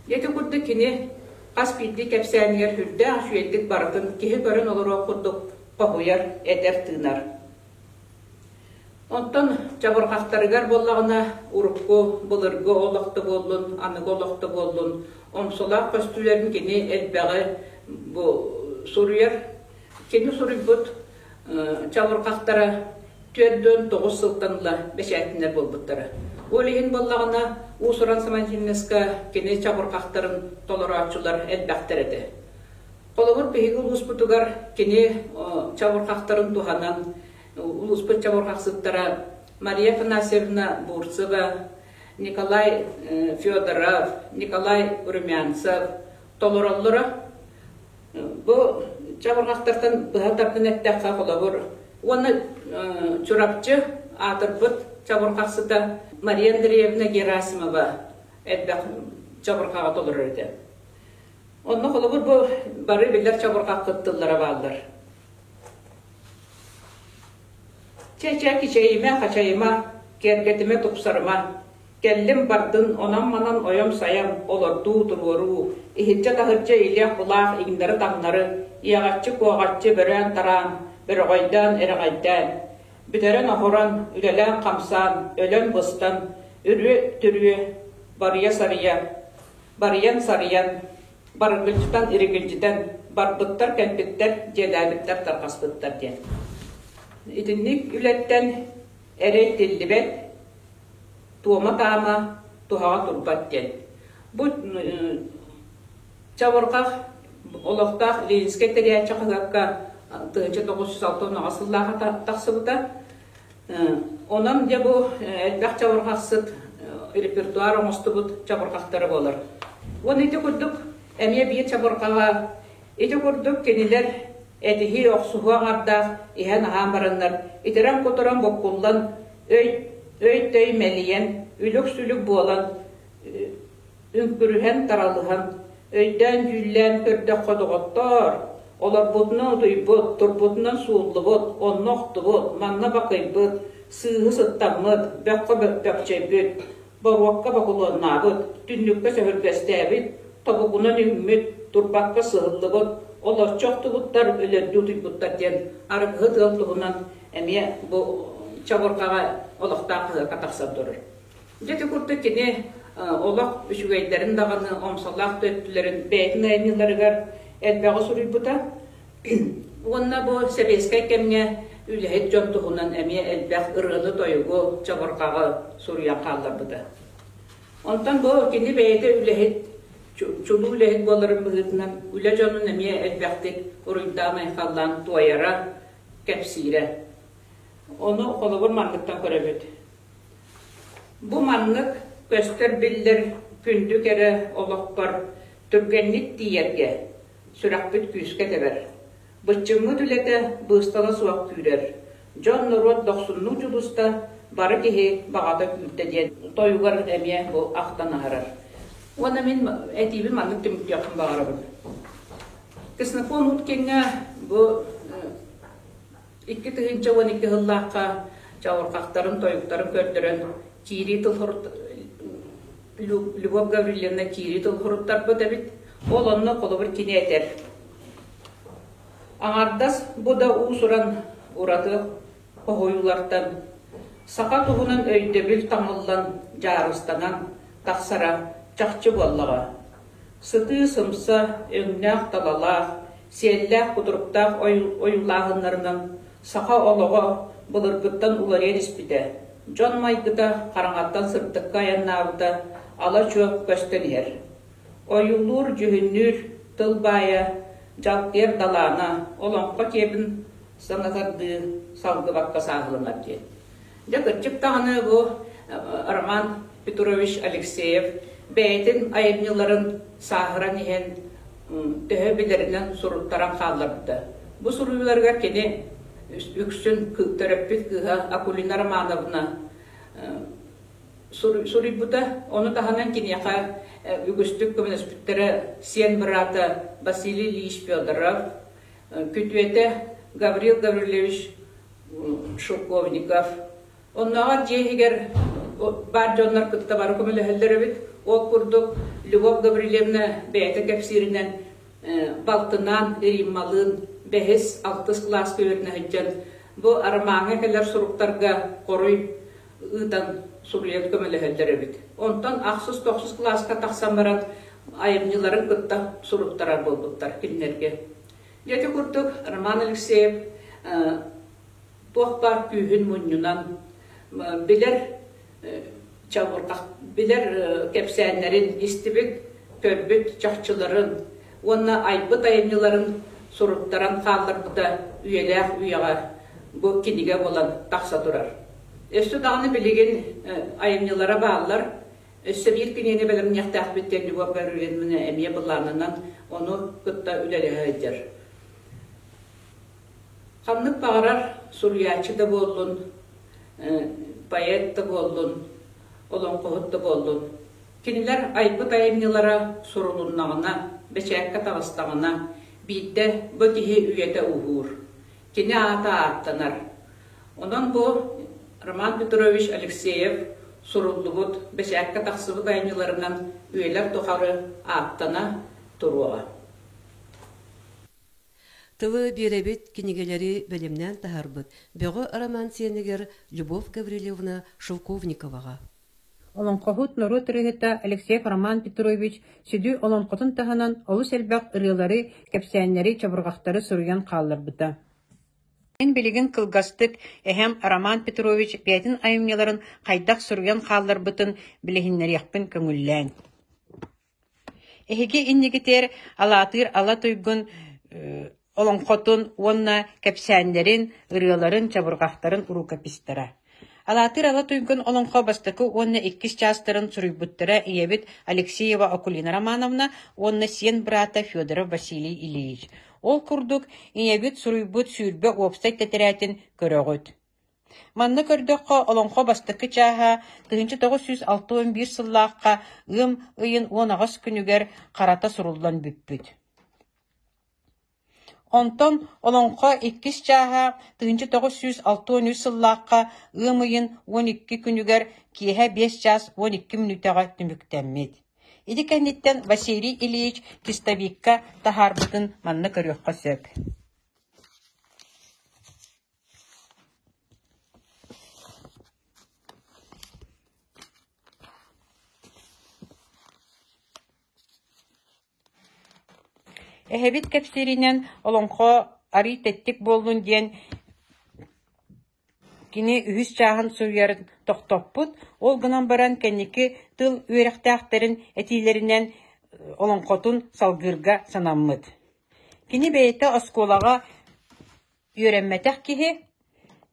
[SPEAKER 5] Ити курдук кини хас биирдии кэпсээнигэр сүрдээх үчүгэйдик барытын киһи көрөн олоруох курдук хоһуйар, этэр-тыынар. Онтон чабырҕахтарыгар буоллаҕына урукку, былыргы олох да буоллун, аныгы олох да буоллун, омсолоох көстүүлэрин кини элбэҕи бу суруйар. Кини суруйбут чабырҕахтара 49 сылтан ыла бэчээттэнэр буолбуттара. Ол иһин буоллаҕына уус-уран самодеятельноска кини чабырҕахтарын толорооччулар элбэхтэр этэ. Холобур, биһиги улууспутугар кини чабырҕахтарын туһанан улууспут чабырҕахсыттара Мария Афанасьевна Бурцева, Николай Федоров, Николай Румянцев толороллоро. Бу чабырҕахтартан быһа тардан эттэххэ, холобур, уонна Чурапчы аатырбыт чабырҕахсыта Мария Андреевна Герасимова элбэх чабырҕаҕа толорор этэ. Онно холобур бу бары биллэр чабырҕахпыт тыллара бааллар. Чэ-чэ кичэйимэ, хачайыма, киэргэтимэ, тупсарыма. Кэллим бардын, онон-манан ойом-сайам, олордуу, туруоруу, иһирдьэ-таһырдьа илиэх-булаах иҥнэри-таҥнары, иэҕэччи-куоҕаччы бөрөөн-тараан, бөрөҕөйдөөн, эрэҕэйдээн, бүтэрэн-оһорон, үлэлээн-хамсаан, өлөн-быстан, үрүө-түрүө, барыйа-сарыйа, барыйан-сарыйан, барыгылдьытан-иригилдьитэн барбыттар-кэлбиттэр, дьиэлээбиттэр, тарҕаспыттар диэн. Итинник үлэттэн эрэй тиллибэт, туома-таама туһаҕа турбат диэн. Бу чабырҕах олохтоох Ленинскэй тэрийээччи хаһыакка 1968 сыллааҕы тахсыбыта. Онон дьэ бу элбэх чабырҕахсыт репертуар оҥостубут чабырҕахтара буолар. Уонна ити курдук эмиэ биир чабырҕаҕа ити курдук кинилэр этиһии охсуһуу аҥардаах иһэн-аһаан бараннар итирэн-кутуран буккуллан өй өй-төй мэлийэн үлүк-сүлүк буолан үҥкүрүһэн-таралыһан, өйдөөн-дьүүллээн көрдөххө доҕоттоор, олорбутунан утуйбут, турбутунан сууллубут, онно охтубут, манна бакыйбыт, сыыһы сыттаммыт, бөххө бөкчөйбүт, боруокка бокулуоннаабыт, түннүккэ сөһүргэстээбит, тобугунан үҥмүт, турбакка сыһыллыбыт, олорчу охтубуттар, өлөрдүү утуйбуттар диэн арыгыһыт ыал туһунан эмиэ бу чабырҕаҕа олохтоох хаһыакка тахсан турар. Дьэ ити курдук кини олох үчүгэйдэрин даҕаны, омсолоох да өттүлэрин бэйэтин айымньыларыгар элбэҕи суруйбута. Уонна бу сэбиэскэй кэмҥэ үлэһит дьон туһунан эмиэ элбэх ырыаны-тойугу, чабырҕаҕы суруйан хаалларбыта. Онтон бу кини бэйэтэ үлэһит, чулуу үлэһит буоларын быһыытынан үлэ дьонун эмиэ элбэхтик уруйдаан-айхаллаан туойара, кэпсиирэ. Ону холобур манныктан көрөбүт. Бу маннык көстөр-биллэр күндү кэрэ олохпор түргэнник тиийэргэ сүрэхпит күүскэ тэбэр. Быччыҥмыт үлэтэ быыстала суох күүрэр. Дьон-норуот дохсуннуу дьулуста, бары киһи баҕата күүрдэ диэн тойугар эмиэ бу ахтан аһарар. Уонна мин этиибин маннык түмүктүөхпүн баҕарабын. Ксенофон Уткиҥҥа бу 2012 сыллаахха чабырҕахтарын, тойуктарын көрдөрөн киирии тыл Любовь Гаврильевна киирии тыл суруттарбыт эбит. Ол онно холобур кини этэр. Аҥардас бу да уус-уран ураты хоһуйуулартан саха туһунан өйдөбүл таҥыллан, дьаарыстанан тахсара чахчы буоллаҕа. Сытыы-сымса, өҥнөөх-талалаах, сиэллээх-кутуруктаах ойуулааһыннарынан саха олоҕо былыргыттан уларыйан испитэ, дьон майгыта хараҥаттан сырдыкка айаннаабыта ала-чуо көстөн иһэр. Ойуулуур-дьүһүннүүр тыл баайа, дьалкыйар далаана олоҥхо киэбин санатардыы салгыбакка сааһыланар диэн. Дьэ, кырдьык даҕаны бу Роман Петрович Алексеев бэйэтин айымньыларын сааһыран иһэн төһө билэринэн суруттаран хаалларбыта. Бу суруйууларыгар кини үксүн төрөппүт кыыһа Акулина Романовна суруйбута. Ону таһынан киниэхэ үгүстүк көмөлөспүттэрэ сиэн быраата Василий Ильич Федоров, күтүөтэ Гаврил Гаврильевич. Шелковников. Оннооҕор дьиэ иһигэр баар дьоннор кытта бары көмөлөһөллөр эбит. Ол курдук Любовь Гаврильевна бэйэтэ кэпсииринэн балтынаан Риммалыын бэһис, алтыс кылааска үөрэнэ сылдьан бу арамааҥҥа кэлэр суруктарга хоруй ыытан суруйан көмөлөһөллөр эбит. Онтон ахсыс, тохсус кылааска тахсан баран айымньыларын кытта суруттарар буолбуттар кинилэргэ. Дьэ ити курдук Роман Алексеев туох баар күүһүн мунньунан билэр чабырҕах билэр кэпсээннэрин истибит, көрбүт чахчыларын уонна айбыт айымньыларын суруттаран хаалларбыта үйэлээх үйэҕэ бу кинигэ буолан тахса турар. Өссө даҕаны билигин айымньылара бааллар. Өссө биир кинигэни бэлэмниэхтээхпит диэн Любовь Гаврильевна эмиэ былаанынан ону кытта үлэлэһэ сылдьар. Ханнык баҕарар суруйааччы да буоллун, поэт да буоллун, олоҥхоһут да буоллун, кинилэр айбыт айымньылара сурулуннаҕына, бэчээккэ таҕыстаҕына, биирдэ бу киһи үйэтэ уһуур. Кини аата ааттанар. Онон бу Роман Петрович Алексеев суруллубут, бэчээккэ тахсыбыт айымньыларынан үйэлэр тухары ааттана туруоҕа.
[SPEAKER 1] Тылы биэрэбит кинигэлэри бэлэмнээн таһаарбыт Бөҕө роман сиэнигэр Любовь Гаврильевна Шелковниковаҕа.
[SPEAKER 6] Олоҥхоһут норуот ырыаһыта Алексеев Роман Петрович сүдү олоҥхотун таһынан олус элбэх ырыалары, кэпсээннэри, чабырҕахтары суруйан хаалларбыта. Мин билигин кылгастык эһэм Роман Петрович бэйэтин айымньыларын хайдах суруйан хаалларбытын билиһиннэриэхпин көҥүллээҥ. Эһиги иннигитигэр Алаатыыр Ала Туйгун олоҥхотун уонна кэпсээннэрин, ырыаларын, чабырҕахтарын рукописьтара. Алаатыыр Ала Туйгун олоҥхо бастакы уонна иккис чаастарын суруйбуттара ийэбит Алексеева Акулина Романовна уонна сиэн быраата Федоров Василий Ильич. Ол курдук, ийэбит суруйбут 20 уопсай тэтэрээтин көрөҕүт. Манна көрдөххө, олоҥхо бастакы чааһа 1961 сыллаахха ыам ыйын 18 күнүгэр харата суруллан бүппүт. Онтон олоҥхо иккис чааһа 1963 сыллаахха ыам ыйын 12 күнүгэр киэһэ 5 чаас 12 мүнүүтэҕэ түмүктэммит. Ити кэнниттэн Василий Ильич чистовикка таһаарбытын манна көрүөххэ сөп. Эһэбит кэпсииринэн олоҥхо арыый тэттик буоллун диэн кини үһүс чааһын суруйарын тохтоппут, ол гынан баран кэнники тыл үөрэхтээхтэрин этиилэринэн олоҥхотун салгыырга санаммыт. Кини бэйэтэ оскуолаҕа Үөрэммэтэх киһи,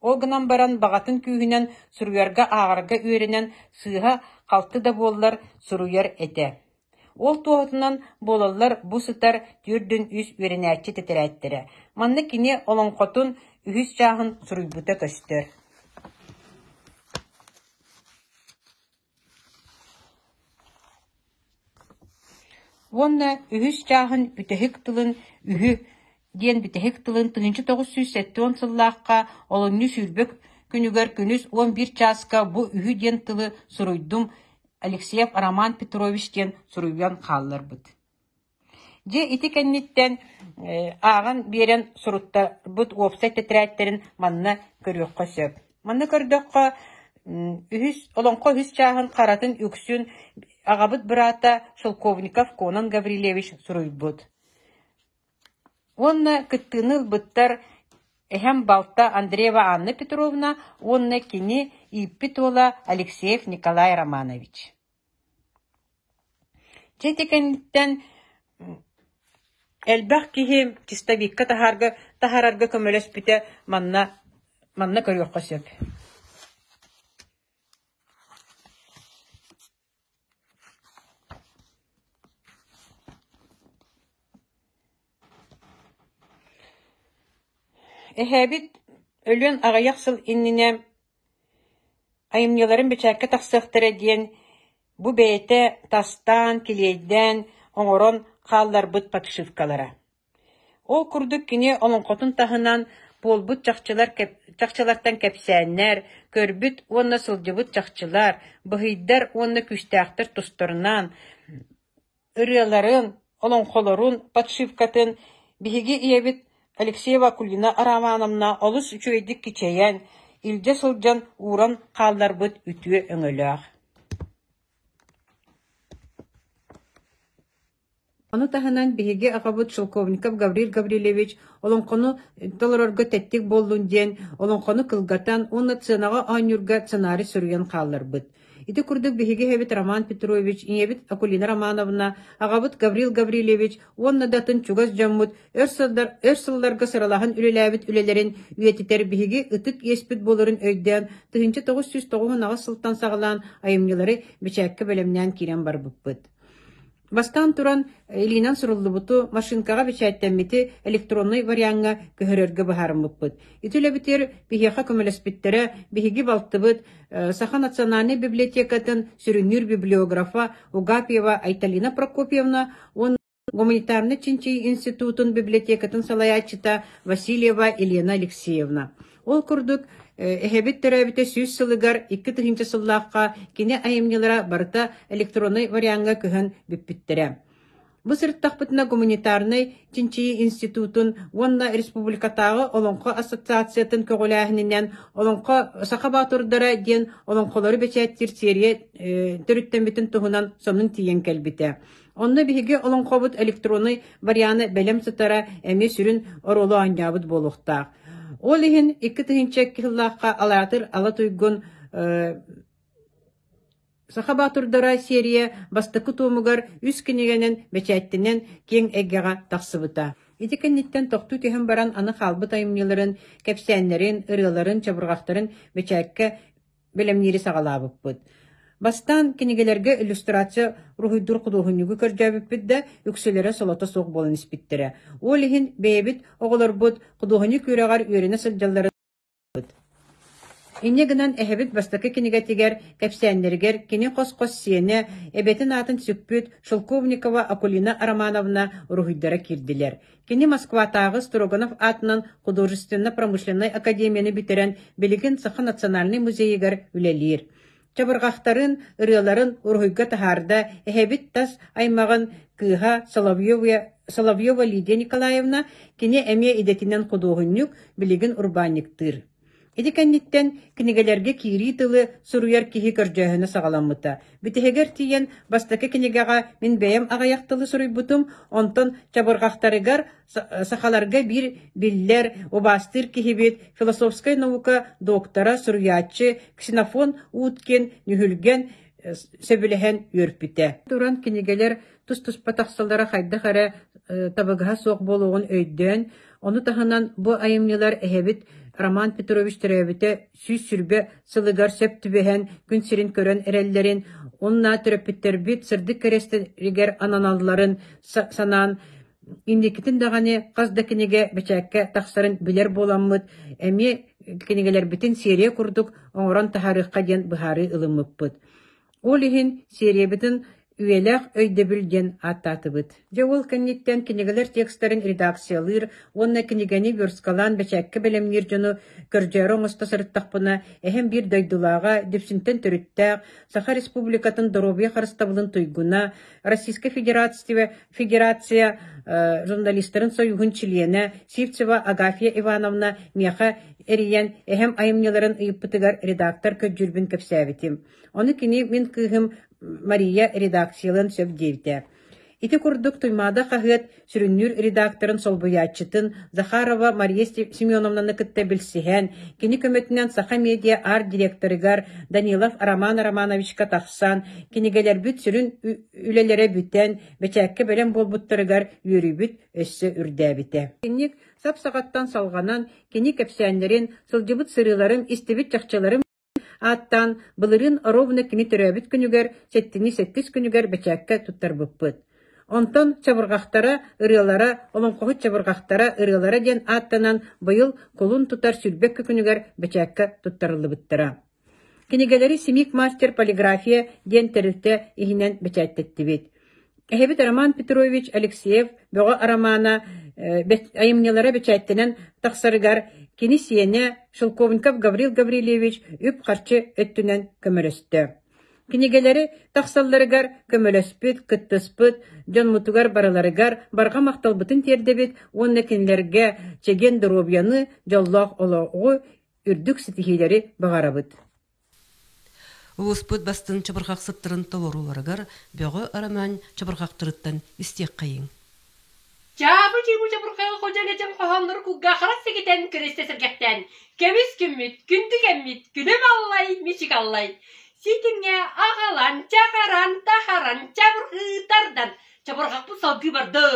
[SPEAKER 6] ол гынан баран баҕатын күүһүнэн суруйарга, ааҕарга үөрэнэн сыыһа-халты да буоллар суруйар этэ. Ол туоһутунан буолаллар бу сытар 43 үөрэнээччи тэтэрээттэрэ. Манна кини олоҥхотун үһүс чааһын суруйбута көстөр. Уонна үһүс чааһын бүтэһик тылын үһү диэн бүтэһик тылын 1970 сыллаахха олунньу 20 күнүгэр күнүс 11 чааска бу үһү диэн тылы суруйдум Алексеев Роман Петрович диэн суруйан хаалларбыт. Дьэ ити кэнниттэн ааҕан биэрэн суруттарбыт уопсай тэтэрээттэрин манна көрүөххэ сөп. Манна көрдөххө, үһүс олоҥхо үһүс чааһын харатын үксүн аҕабыт быраата Шелковников Конон Гаврильевич суруйбут. Уонна кыттыыны ылбыттар эһэм балта Андреева Анна Петровна уонна кини ииппит уола Алексеев Николай Романович. Дьэ ити кэнниттэн элбэх киһи чистовикка таһаарга таһаарарга көмөлөспүтэ манна манна көрүөххэ сөп. Эһээбит өлүөн аҕыйах сыл иннинэ Айымньыларын бэчээккэ тахсыахтара диэн бу бэйэтэ тастаан, килиэйдээн оҥорон хаалларбыт подшивкалара. Ол курдук кини олоҥхотун таһынан буолбут чахчылар чахчылартан кэпсээннэр, көрбүт уонна сылдьыбыт чахчылар, быһыйдар уонна күүстээхтэр тустарынан ырыаларын, олоҥхолорун подшивкатын биһиги ийэбит Алексеева Акулина Романовна олус үчүгэйдик кичэйэн, илдьэ сылдьан ууран хаалларбыт үтүө өҥөлөөх. Ону таһынан биһиги аҕабыт Шелковников Гаврил Гаврильевич олоҥхону толорорго тэттик буоллун диэн олоҥхону кылгатан уонна сценаҕа оонньуурга сценарий суруйан хаалларбыт. Ити курдук биһиги эһэбит Роман Петрович, ийэбит Акулина Романовна, аҕабыт Гаврил Гаврильевич уонна да атын чугас дьоммут өр сыллар, өр сылларга сыралаһан үлэлээбит үлэлэрин үйэтитэр биһиги ытык иэспит буоларын өйдөөн 1998 сылтан саҕалаан айымньылары бэчээккэ бэлэмнээн киирэн барбыппыт. Бастаан туран, илиинэн суруллубуту, машинкаҕа бэчээттэммити электроннай вариаҥҥа көһөрөргө быһаарыммыппыт. Ити үлэбитигэр биһиэхэ көмөлөспүттэрэ биһиги балтыбыт, Саха национальнай библиотекатын сүрүннүүр библиографа Угапьева Айталина Прокопьевна уонна Гуманитарнай чинчийии институтун библиотекатын салайааччыта Васильева Елена Алексеевна. Ол курдук, эһэбит төрөөбүтэ 100 сылыгар 2000 сыллаахха кини айымньылара барыта электроннай вариаҥҥа көһөн бүппүттэрэ. Бу сырыттахпытына Гуманитарнай чинчийии институтун уонна республикатааҕы Олоҥхо ассоциациятын көҕүлээһининэн Олоҥхо саха боотурдара диэн олоҥхолору бэчээттиир серия төрүттэммитин туһунан сонун тиийэн кэлбитэ. Онно биһиги олоҥхобут электроннай вариана бэлэм сытара эмиэ сүрүн оруолу оонньообут буолуохтаах. Ол иһин 2002 сыллаахха Алаатыр Ала Туйгун Саха Баатурдара серия бастакы туомугар үс кинигэнэн бэчээттэнэн киэҥ эйгэҕэ тахсыбыта. Ити кэнниттэн тохтуу түһэн баран аны хаалбыт айымньыларын, кэпсээннэрин, ырыаларын, чабырҕахтарын бэчээккэ бэлэмниири саҕалаабыппыт. Бастаан кинигэлэргэ иллюстрация уруһуйдуур худуоһунньугу көрдөөбүппүт да, үксүлэрэ солото суох буолан испиттэрэ. Ол иһин бэйэбит оҕолорбут худуоһунньук үөрэҕэр үөрэнэ сылдьалларын Инньэ гынан эһэбит бастакы кинигэтигэр, кэпсээннэригэр кини хос-хос сиэнэ, эбэтин аатын сүкпүт Шелковникова Акулина Романовна уруһуйдара киирдилэр. Кини Москватааҕы Строганов аатынан художественно-промышленнай академияны бүтэрэн, билигин Саха национальнай музейыгар үлэлиир. Чабырҕахтарын, ырыаларын уруһуйга таһаарда эһэбит тас аймаҕын кыыһа Соловьева Лидия Николаевна, кини эмиэ идэтинэн худуоһунньук, билигин урбаанньыктыыр. Ити кэнниттэн кинигэлэргэ киирии тылы суруйар киһи көрдөөһүнэ саҕаламмыта. Бүтэһигэр тиийэн бастакы кинигэҕэ мин бэйэм аҕыйах тылы суруйбутум, онтон чабырҕахтарыгар сахаларга биир биллэр, убаастыыр киһибит, философскай наука доктора, суруйааччы Ксенофон Уткин Нүһүлгэн сөбүлэһэн үөрпүтэ. Туран кинигэлэр тус-туспа тахсаллара хайдах эрэ табыгаһа суох буолуоҕун өйдөөн, ону таһынан бу айымньылар эһэбит Роман Петрович төрөөбүтэ 120 сылыгар сөп түбэһэн күн сирин көрөн эрэллэрин уонна төрөппүттэрбит сырдык кэриэстэригэр ананалларын санаан инникитин даҕаны хас да кинигэ бэчээккэ тахсарын билэр буоламмыт, эмиэ кинигэлэрбитин серия курдук оҥорон таһаарыахха диэн быһаарыы ылыммыппыт. Ол иһин сериябытын «Үйэлээх өйдөбүл» диэн ааттаатыбыт. Дьэ ол кэнниттэн кинигэлэр текстэрин редакциялыыр уонна кинигэни версткалаан бэчээккэ бэлэмниир дьону көрдьөөрү оҥосто сырыттахпына, эһэм биир дойдулааҕа, Дүпсүнтэн төрүттээх, Саха Республикатын доруобуйа харыстабылын туйгуна, Российскай Федерация, Федерация журналистарын союһун чилиэнэ Сивцева Агафья Ивановна миэхэ эрийэн эһэм айымньыларын ыйыппытыгар редактор көрдүүрбүн кэпсээбитим. Ону кини мин кыыһым Мария редакциялыан сөп диэбитэ. Ити курдук Туймаада хаһыат сүрүннүүр редакторын солбуйааччытын Захарова Мария Семеновнаны кытта билсиһэн, кини көмөтүнэн Саха медиа арт-директорыгар Данилов Роман Романовичка тахсан, кинигэлэрбит сүрүн үлэлэрэ бүтэн, бэчээккэ бэлэм буолбуттарыгар үөрүүбүт өссө үрдээбитэ. Инник сап-саҕаттан салҕанан, кини кэпсээннэрин, сылдьыбыт сырыыларын, истибит чахчыларын ааттаан былырыын ровно кини төрөөбүт күнүгэр 7-8 күнүгэр бэчээккэ туттарбыппыт. Онтон чабырҕахтара, ырыалара, олоҥхоһут чабырҕахтара, ырыалара диэн ааттанан быйыл кулун тутар 22 күнүгэр бэчээккэ туттарыллыбыттара. Кинигэлэри Симик мастер полиграфия диэн тэрилтэ иһинэн бэчээттэттибит. Эһэбит Роман Петрович Алексеев Бөҕө арамаана айымньылара бэчээттэнэн тахсарыгар Кини сиэнэ Шелковников Гаврил Гаврильевич үп-харчы өттүнэн көмөлөстө. Кинигэлэри тахсалларыгар көмөлөспүт, кыттыспыт дьоммутугар барыларыгар барҕа махталбытын тиэрдэбит уонна кинилэргэ чэгиэн доруобуйаны, дьоллоох олоҕу, үрдүк ситиһиилэри баҕарабыт.
[SPEAKER 1] Улууспут бастыҥ чабырҕахсыттарын толорууларыгар Бөҕө Арамаан чабырҕахтарыттан истиэххэйиҥ.
[SPEAKER 4] Чаабы чыыбы чабырҕайы ходьо-лэдьэм хоһооннору кулгааххара сигитэн көрүстэ сэргэхтээн, көмүс күммүт, күндү кэммит, күлүм аллай, мичик аллай. Ситимҥэ аҕалан, чаҕаран, тахаран, чабырҕыы тардан, чабырҕахпыт салгыы барды.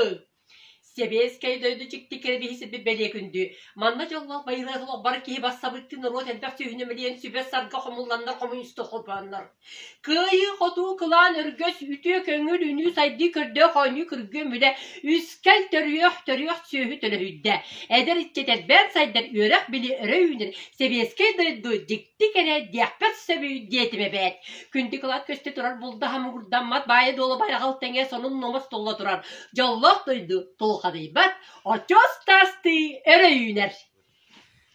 [SPEAKER 4] Сэбиэскэй дойду дьикти кэрэ биһисирбит бэлиэ күндү. Манна дьоллоох байылыат олох бары киһи бассабыттыы норуот элбэх сүһүнэ мэлийэн сүбэ-сарга хомулланнар хомуньуста холбооннор. Кыайыы-хотуу кылаан өргөс үтүө көҥүл үнүү сайдыы көрдөөх оонньуу күргүөм үлэ үскэл төрүөх төрүөх сүөһү төлөһүйдэ. Эдэр иччит элбээн сайдар үөрэх били өрө үүнэр сэбиэскэй дойду дьикти кэрэ диэхпэр сөбүй диэтим эбээт. Күндү кылаат көстө турар булдаһа муҥурдаммат баайа-дуола байҕал тэҥэ сонун-нуомас тулла турар Дьоллоох дойду тулхадыйбат, очуос таастыы өрө үүнэр.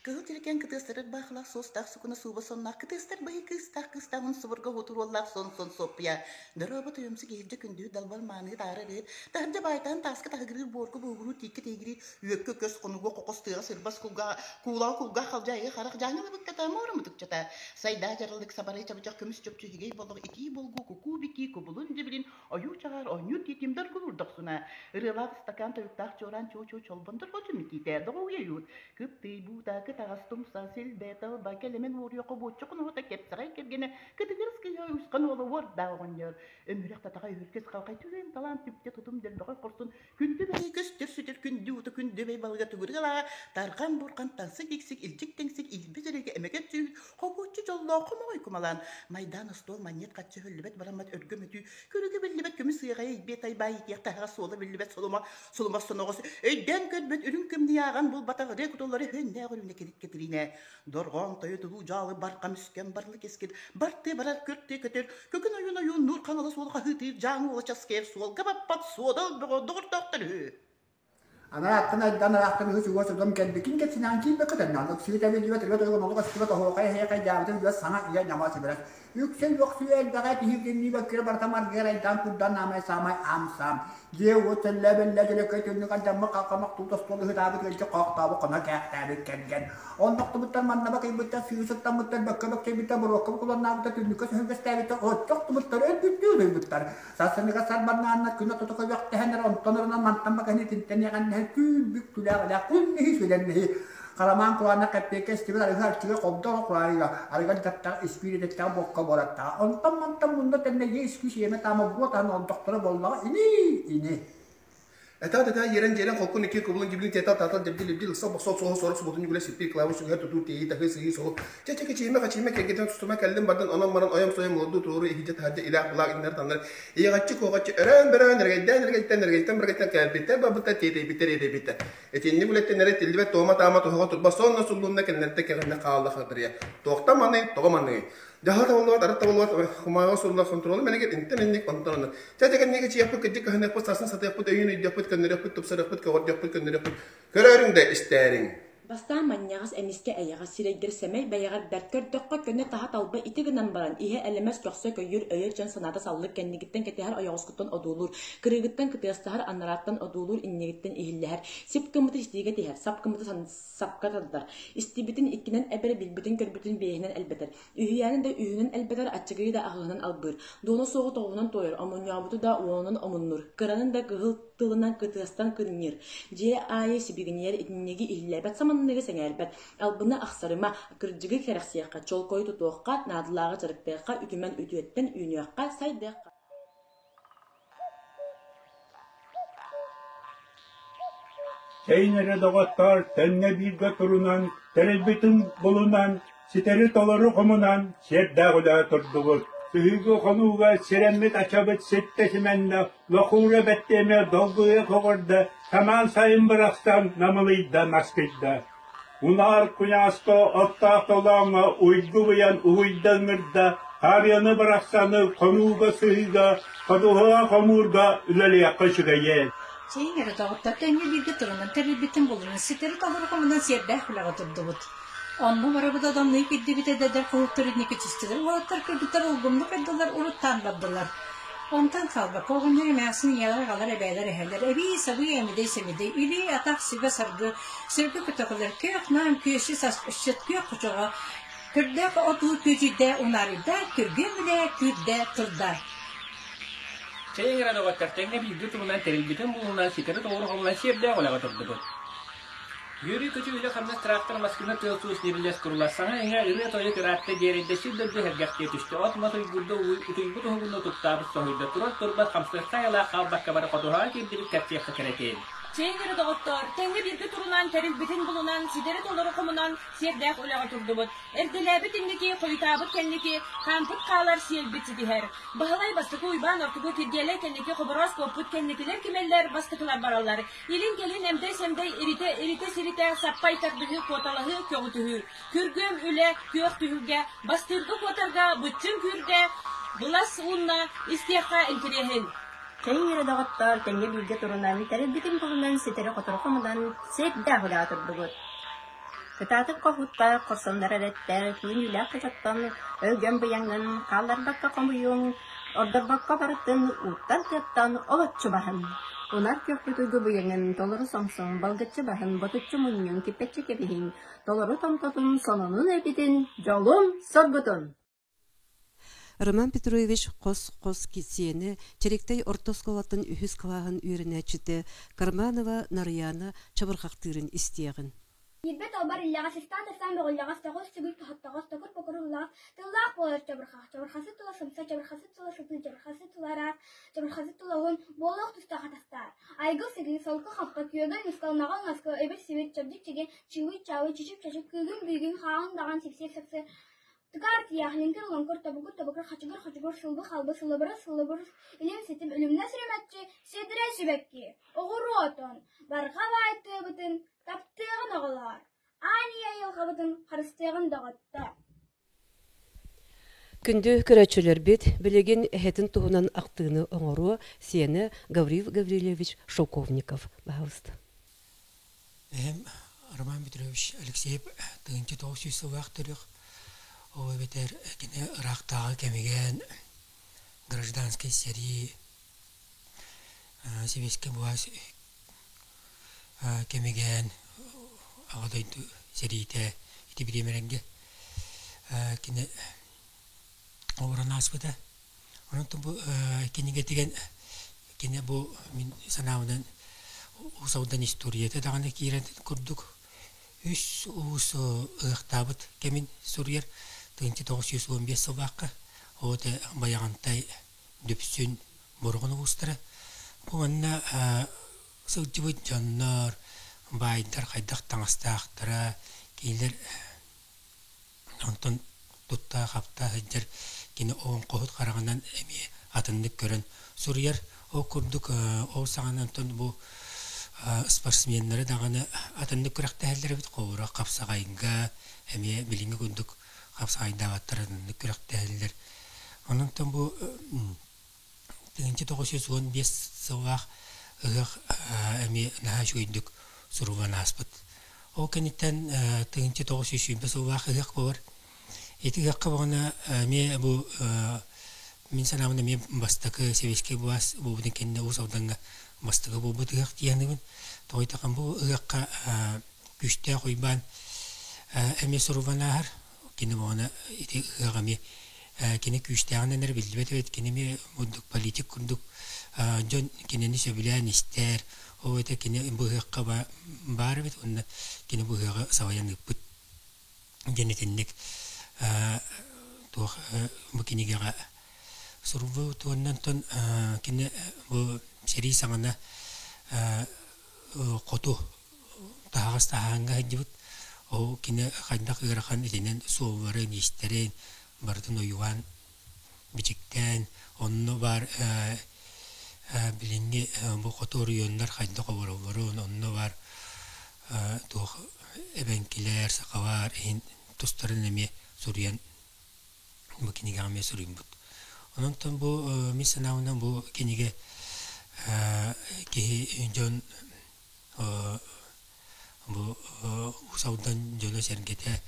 [SPEAKER 7] Кыһыл тирикэн кытыастар ырбаахылаах суостаах сукуна сууба сонноох кытыастар быһый кыыстаах кыыстааҕын субурга уутуруоллаах сон сон суоппуйа дорообо тойомсук иһирдьэ күндү далбар мааныы таара ырыыт таһырдьа баайтаан тааска таһыгырыыр буорку буугуруу тииккэ тиигириир үөккэ көс хонугу кокос тыаҕа сырбас кулгаа куулаҕа кулгаах халдьаайыга харах дьааҥы лыбыкката муора мутукчата сайдаа дьаралык сабарай чабычах көмүс чопчу иһигэй боллох итии болгу кукуу бикии кубулун дьибилин Ойуу чаҕаар оонньуур тиитим доргулуур дохсуна, ырыалаах ыстакаан тойуктаах чуораан чуо-чуо чолбондор болдьум микиитэ, доҕууйа ойуур, кыптый буута, кытаҕас тумса, силбэ, талба, кэлэмэн уоруйа хобуоччу хоноһута, кэпсэҕэй кэргэнэ, кытыгырас кыыһа уйусхан уола уордаах оҕонньор, өмүрэх татаҕай үһүркэс халхай түгэн талаан түптэ тутум дөлбөҕөй хорсун, күндү бэйи көстөр сүтэр күндү ута күндү бэй балыга түгүрүк алаа, тарҕан бурхан таҥсык иксик илдьик тэҥсик илбис эрэгэ эмэгэт сүүһүт Хобуоччу дьоллоох хомоҕой кумалаан, майдаан остуол манньыт хаччы өһүллүбэт бараммат өргөм өтүү, көрүгэ биллибэт көмүс ыаҕайа илбиэ тайбаай иитиэх таһаҕас суола биллибэт солума, сулумах соноҕос, өйдөөн көрбөт үрүҥ көмнүйэ ааҕан булбатах ырыа кутуллары өһүөннээх өрүүнэ кирит Кэтириинэ. Дорҕоон тойо тулуу дьаалы бархам үскэм барлы кэскил, бартыы барар көртүө көтөр, көкүн ойуун ойуун нуур хаҥалас уола хаһыытыыр дьааҥы уола часкыйар суолга баппат суодал бөҕө доҕордоохтор үһү.
[SPEAKER 8] Анарааттан айдан араахтан үһүс уос удам кэлбикин кэпсинээн киирбэккэ төннөөн ыксыы тэбиллибэт ырыа тойуга молук астыбат оһуохай эһиэхэй дьаабытын үөс саҥа ийэ ньама сибирэх үксэ үөхсүү элбэҕэ тиһиргиннии бөккүрэ барыта маргыар айдаан курдан наамай саамай аам саам дьиэ уот сэллээ бэллээ дьөлөкөй түннүк алдьаммыт халхамах туут остуол ыһытаабыт ыалдьыт хоохтообут хоно кээхтээбит кэргэн оннохтубуттар маннаба кыйбыттар сыыс ыттаммыттар бөккө бөкчөйбүттэр боруокка букуланнаабыттар түннүккэ сөһүргэстээбиттэр оччохтубуттар өлбүттүү утуйбуттар Сарсыныгар сарбаннааннар күнэ тото көбөхтөһөннөр онтон орунан мантан баканы итинтэн иэҕэннэһэн түүн-бүк түлээҕилээх күн-иһи сүлэнниһи харамаан кураанах кэппиэккэ истибит арыгы арчыга хобдо кураайыга арыган таттаах испиир эдэттээҕи буокка буолаттаҕа онтон мантан мунна тэннэ ийэ искүү сиэмэ таама буруо таһын олдохторо буоллаҕа ини ини
[SPEAKER 9] Этаа-тэтээ иэрэн-дьиэрэн холкун икки кубулун дьибилин тиэтал таатал дьэбдил ибдил ыксал бохсол суоһу сорох субутун ньүгүлэ сиппи клавиш сүгэһэр тутуу тиэйии таһыы сыһыы солу чэ чэ кичиимэ хачиимэ кэргэтин тустума кэллим бардын онон баран ойом сойом олордуу туруору иһидьэ таһырдьа илээх былаах иннэр таннар иэҕэччи куоҕаччы өрөөн бөрөөн эрэгэйдээн эрэгэйтэн эрэгэйтэн бэрэгэйтэн кэлбиттэр барбыттар тиэтэйбиттэр иэдэйбиттэр итинник үлэттэн эрэ тиллибэт туома таама туһаҕа турба сонно суллунна кэннэртэ кэҕиннэ хаалла хардырыйа туохтан маный тоҕо маный Дьаһал табыллыбат, арыт табыллыбат, кумааҕы суруллар хонтуруолу мэлигир интэн инник, онтон оннук. Чэ, чэ, кэннигэ чиэхпит, кырдьык кыһыныахпыт, сарсын сатыахпыт, өйүүн өйдүөхпүт, көннөрүөхпүт, тупсарыахпыт, көҕөрдүөхпүт, көннөрүөхпүт. Көрөөрүҥ да истээриҥ.
[SPEAKER 10] Бастаан манньаҕас эмискэ эйэҕэс сирэйгэр сэмэй бэйэҕэр бэрт көрдөххө көнө таһа талба ити гынан баран иһэ элэмэс көхсө көйүүр өйө дьон санаата саллык кэннигиттэн кэтэһэр ойоҕоскуттан одуулуур кырыыгыттан кытыастаһар анарааттан одуулуур иннигиттэн иһиллэһэр сип гыммыты ситиигэ тиһэр сап гыммыты сапка тардар. Истибитин иккинэн эбэр, билбитин-көрбүтүн биэһинэн элбэтэр. Үһүйээнин да үһүнэн элбэтэр, аччыгыйы да аҕыһынан албыыр. Дуона суоҕу тоҕуһунан туойар, омунньообуту да уонунан омуннуур. Кыранын да кыһыл тылынан кытыастан кынньыыр. Дьиэ аайы сибигинийэр итинниги иһиллээбэт саманныгы сэҥээрбэт. Албыны ахсарыма, кырдьыгы кэрэхсиэххэ, чолкойу тутуохха, наадалааҕы дьарыктыахха, үтүмэн үтүөттэн үүнүөххэ, сайдыахха.
[SPEAKER 11] Чэйин эрэ доҕоттоор, тэҥҥэ бииргэ турунан, тэрилбитин булунан, ситэри-толору хомунан, сиэрдээх үлэҕэ турдубут. Сыһыыга-хонууга сирэммит ачабыт ситтэ симэннэ, лохуура бэттиэмэ долгуйа көҕөрдө, самаан сайын бырахсан намылыйда, наскыйда. Унаар куйааска оттоох толооҥҥо уйгу быйан уһуйда ыҥырда, харыйаны барахсаны хонууга сыһыыга, ходуһаҕа хомуурга үлэлиэххэ үчүгэйиэн.
[SPEAKER 12] Чэйиҥ эрэ доҕоттор, тэҥҥэ бииргэ турунан тэрилбитин булунан ситэри толору хомунан сиэрдээх үлэҕэ турдубут. Онно барыбыт одоннуу киирдибит эдэрдэр кулууптар инники түстүлэр, уолаттар кыргыттар улгумнук ойдулар, уруттаан бардылар. Онтон хаалбакка оҕонньор эмээхсин ийэлэр аҕалар эбээлэр эһэлэр эбии-сабыы эмидэй-сэмидэй, илии-атах сүгэ-саргы, сөргү көтөҕүлэр, күөх-наам күөсү сасчыт күөх хочоҕо, көрдөөх отуу күөдьүйдэ, унаарыйда, күргүөм үлэ күүрдэ турда.
[SPEAKER 13] Чэйиҥ эрэ доҕоттор, тэҥҥэ бииргэ турунан тэрилбитин булунан, ситэри толору хомунан сиэрдээх үлэҕэ турдубут. Үөрүү-көтүү үлэ-хамнас трактор маскына тыал-куус ньирилэс курулас, саҥа-иҥэ ырыа-тойук ыраатта диэрэйдэ сир-дойду сэргэхтиэ түстэ, от-мас уйгурда утуйбут уһугунна утуктаабыт соһуйда, турар-турбат хамсыахха айылаах хаалбакка бары хотуһаҕа киирдибит кэпсиэххэ кэрэтиэн.
[SPEAKER 14] Чэйиҥ эрэ доҕоттоор, тэҥҥэ бииргэ турунан, тэрилбитин булунан, ситэри толору хомунан, сиэрдээх үлэҕэ турдубут. Эрдэлээбит инники, хойутаабыт кэнники, хаампыт хаалар, сиэлбит ситиһэр. Баһылай бастакы Уйбаан ортоку Киргиэлэй кэнники Хобороос куоппут кэнникилэр кимэллэр, бастакылар бараллар. Илин-кэлин эмдэй-сэмдэй иритэ, иритэ-сиритэ, саппай тардыһыы, куоталаһыы, көҕүтүһүү. Күргүөм үлэ, күөх түһүлгэ, бастыырга куотарга быччыҥ күүрдэ, былас уунна, истиэххэ интириэһин.
[SPEAKER 15] Чэйиҥ эрэ доҕоттоор, тэҥҥэ бииргэ турунан, тэрилбитин булунан, ситэри-хотору хомунан, сиэрдээх үлэҕэ турдубут. Кытаатык хоһуутта, хорсуннар эрэттэр, түүн-үлээх хочоттон өлгөм быйаҥын, хаалларбакка хомуйуҥ, ордорбокко барытын ууттан-тыаттан олоччу баһын. Унар күөхпүт уйгу быйаҥын толору сомсуҥ, балгыччы баһын, ботуччу мунньуҥ, киппэччи кэбиһиҥ, толору томтотун, сонунун эбитин, дьолун, соргутун!
[SPEAKER 1] Роман Петрович хос-хос сиэнэ Чэриктэй орто оскуолатын үһүс кылааһын үөрэнээччитэ Карманова Нарыйаана чабырҕахтыырын истиэҕин.
[SPEAKER 16] Киирбэт албар иллэҕэс, ыстаан-ыстаан бөҕүллэҕэс, тоҕус сүгүл тоһоттоҕос, токур покур ыллаҕас, тыллаах буолар чабырҕах, чабырҕасы тула сымса, чабырҕасы тула сытыы, чабырҕасы тула араас, чабырҕасы тула уһун, буолуох тустаах атастаар. Айгыл-сигил, солко хаппа, күөгэл нускал, наҕыл наскыл, ибир-сибир, чэбдик чиги, чыыбый-чаабый, чичип-чачып, күүгүн-бүүгүн, хааҕын даҕан, сипсиэр-сапсыар, Тыкаар тиийээх, лиҥкир лоҥкур, тобугур тобугур, хачыгыр хочугур, сылгы халбы, сылыбыры сылыбыр, илим-ситим, үлүмнэс үрүмэччи, сиэдэрэй сибэкки, оҕуруо отон, барҕа баай тыабытын, таптыаҕын оҕолоор, аан ийэ айылҕабытын харыстыаҕын доҕоттоор.
[SPEAKER 1] Күндү көрөөччүлэрбит, билигин эһэтин туһунан ахтыыны оҥоруо сиэнэ Гаврил Гаврильевич Шелковников. Баһаалыста.
[SPEAKER 17] Эһэм Роман Петрович Алексеев 1900 сыллаах төрүөх, ол эбэтэр кини ыраахтааҕы кэмигэр гражданскай сэрии сэбиэскэй былаас кэмигэр Аҕа дойду сэриитэ ити бириэмэлэргэ кини олорон ааспыта. Онон бу кинигэтигэр кини бу мин санаабынан Уус Алдан историята даҕаны киирэн курдук үс уус ыһыахтаабыт кэмин суруйар 1915 сыллаахха ол этэ Байаҕантай Дүпсүн Бороҕон улуустара. Бу манна сылдьыбыт дьоннор, баайдар хайдах таҥастаахтара, кинилэр Онтон тутта-хапта сылдьар кини олоҥхоһут хараҕынан эмиэ атыннык көрөн суруйар. Ол курдук ол саҕана онтон бу спортсменнары даҕаны атыннык күрэхтэһэллэр эбит. Холобура, хапсаҕайга эмиэ билиҥҥи курдук хапсаҕайдаабаттар атыннык күрэхтэһэллэр. Онон бу 1915 сыллаах ыһыах эмиэ наһаа үчүгэйдик суруллан ааспыт. Ол кэнниттэн 1920 сыллаах ыһыах буолар. Ити ыһыахха буолана эмиэ бу мин санаабын эмиэ бастакы сэбиэскэй былаас буолбутун кэннэ Уус Алдаҥҥа бастакы буолбут ыһыах дии саныыбын. Тоҕо диэтэххэ бу ыһыахха Күүстээх Уйбаан эмиэ суруллан ааһар. Кини буолана ити ыһыах эмиэ кини күүстээҕинэн эрэ биллибэт эбит, кини эмиэ курдук политик курдук дьон кинини сөбүлээн истэр, ол этэ кини бу ыһыахха баар эбит уонна кини бу ыһыаҕы салайан ыыппыт диэн итинник туох бу кинигэҕэ суруйбут уонна онтон кини бу сэрии саҕана хоту таһаҕас таһааҥҥа сылдьыбыт. Ол кини хайдах ыарахан итинэн суолларын, иистэрин барытын ойуулаан, бичиктээн, онно баар билиҥҥи бу хоту оройуоннар хайдах олороллорун, онно баар туох эбэҥкилэр, сахалар иһин тустарын эмиэ суруйан бу кинигэҕэ эмиэ суруйбут. Онон бу мин санаабынан бу кинигэ Киһи дьон бу Уус Алдан дьоно-сэргэтэ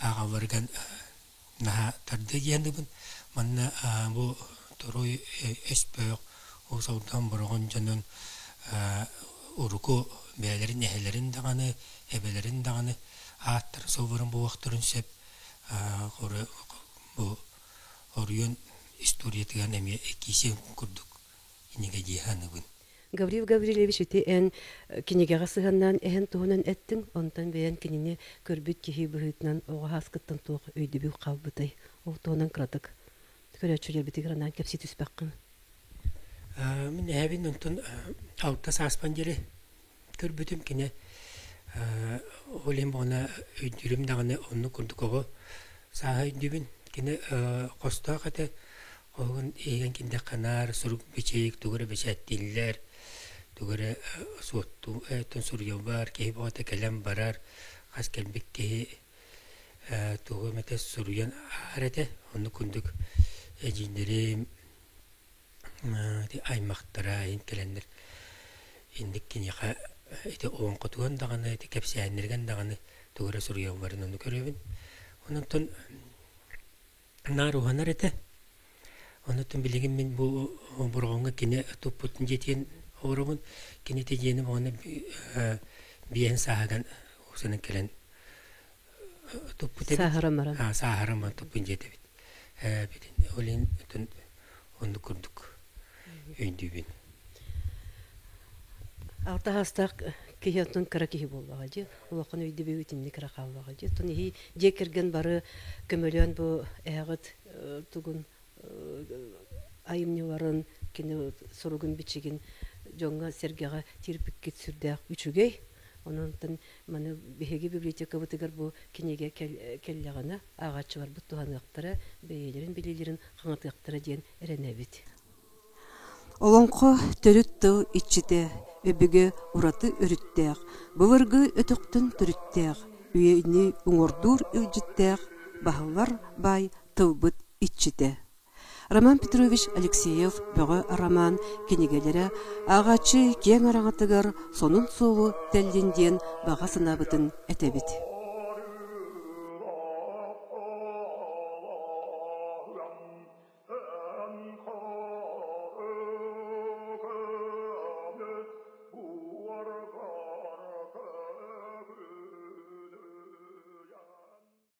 [SPEAKER 17] ааҕалларыгар наһаа тардыы диэнибин. Манна бу Торуй Өспөөх Уус Алдан Бороҕон дьонун уруку бэйэлэрин эһэлэрин даҕаны, эбэлэрин даҕаны ааттара суолларын булуохтарын сөп. Бу оройуон историятыгар эмиэ киисин курдук кинигэ дии саныыбын.
[SPEAKER 1] Гаврил Гаврильевич ити эн кинигэҕэ сыһыаннаан эһэн туһунан эттиҥ, онтон бэйэн кинини көрбүт киһи быһыытынан оҕо ааскыттан туох өйдөбүл хаалбытай? Ол туһунан кыратык көрөөччүлэрбитигэр анаан кэпсии түспэххин.
[SPEAKER 17] Мин эһэбин онтон алта сааспан диэри көрбүтүм кини ол иһин буолна өйдүүрүм даҕаны оннук курдук оҕо сааһа өйдүүбүн кини хостоох этэ оһугун иһигэн киирдэххэ наар сурук бичик тугу эрэ бэчээттииллэр тугу эрэ суоттуу өттүн суруйаллар киһи бөҕөтө кэлэн барар хас кэлбит киһи тугу эмэтэ суруйан ааһар этэ оннук курдук эдьиийдэрим ити аймахтара иһин кэлэннэр инник киниэхэ ити олоҥхотуган даҕаны ити кэпсээннэригэн даҕаны тугу эрэ суруйалларын ону көрөбүн. Онон наар уһанар этэ. Онон билигин мин бу Бороҕоҥҥо кини туппут дьиэтин олоробун. Кини ити дьиэни уонна биэһин сааһыгар усанан кэлэн туппут эбит.
[SPEAKER 1] Сааһыран баран.
[SPEAKER 17] Сааһыран баран туппут дьиэтэ эбит. Ол иһин оннук курдук өйдүүбүн.
[SPEAKER 1] Алта саастаах киһи оттон кыра киһи буоллаҕа дии. Улахан өйдөбүл итинник кыра хааллаҕа дии. Оттон иһи дьиэ кэргэн бары көмөлөөн бу эһэҕит тугун айымньыларын, кини суругун-бичигин дьоҥҥо-сэргэҕэ тиэрпиккит сүрдээх үчүгэй. Онон маны биһиги библиотекабытыгар бу кинигэ кэллэҕинэ ааҕааччыларбыт туһаныахтара, бэйэлэрин билиилэрин хаҥатыахтара диэн эрэнэбит. Олоҥхо төрүт тыл иччитэ, өбүгэ ураты өрүттээх, былыргы өтөхтөн төрүттээх, үйэни уҥуордуур илдьиттээх, баһыллар баай тылбыт иччитэ. Роман Петрович Алексеев Бөҕө роман кинигэлэрэ ааҕааччы киэҥ араҥатыгар сонун суолу тэллин диэн баҕа санаабытын этэбит.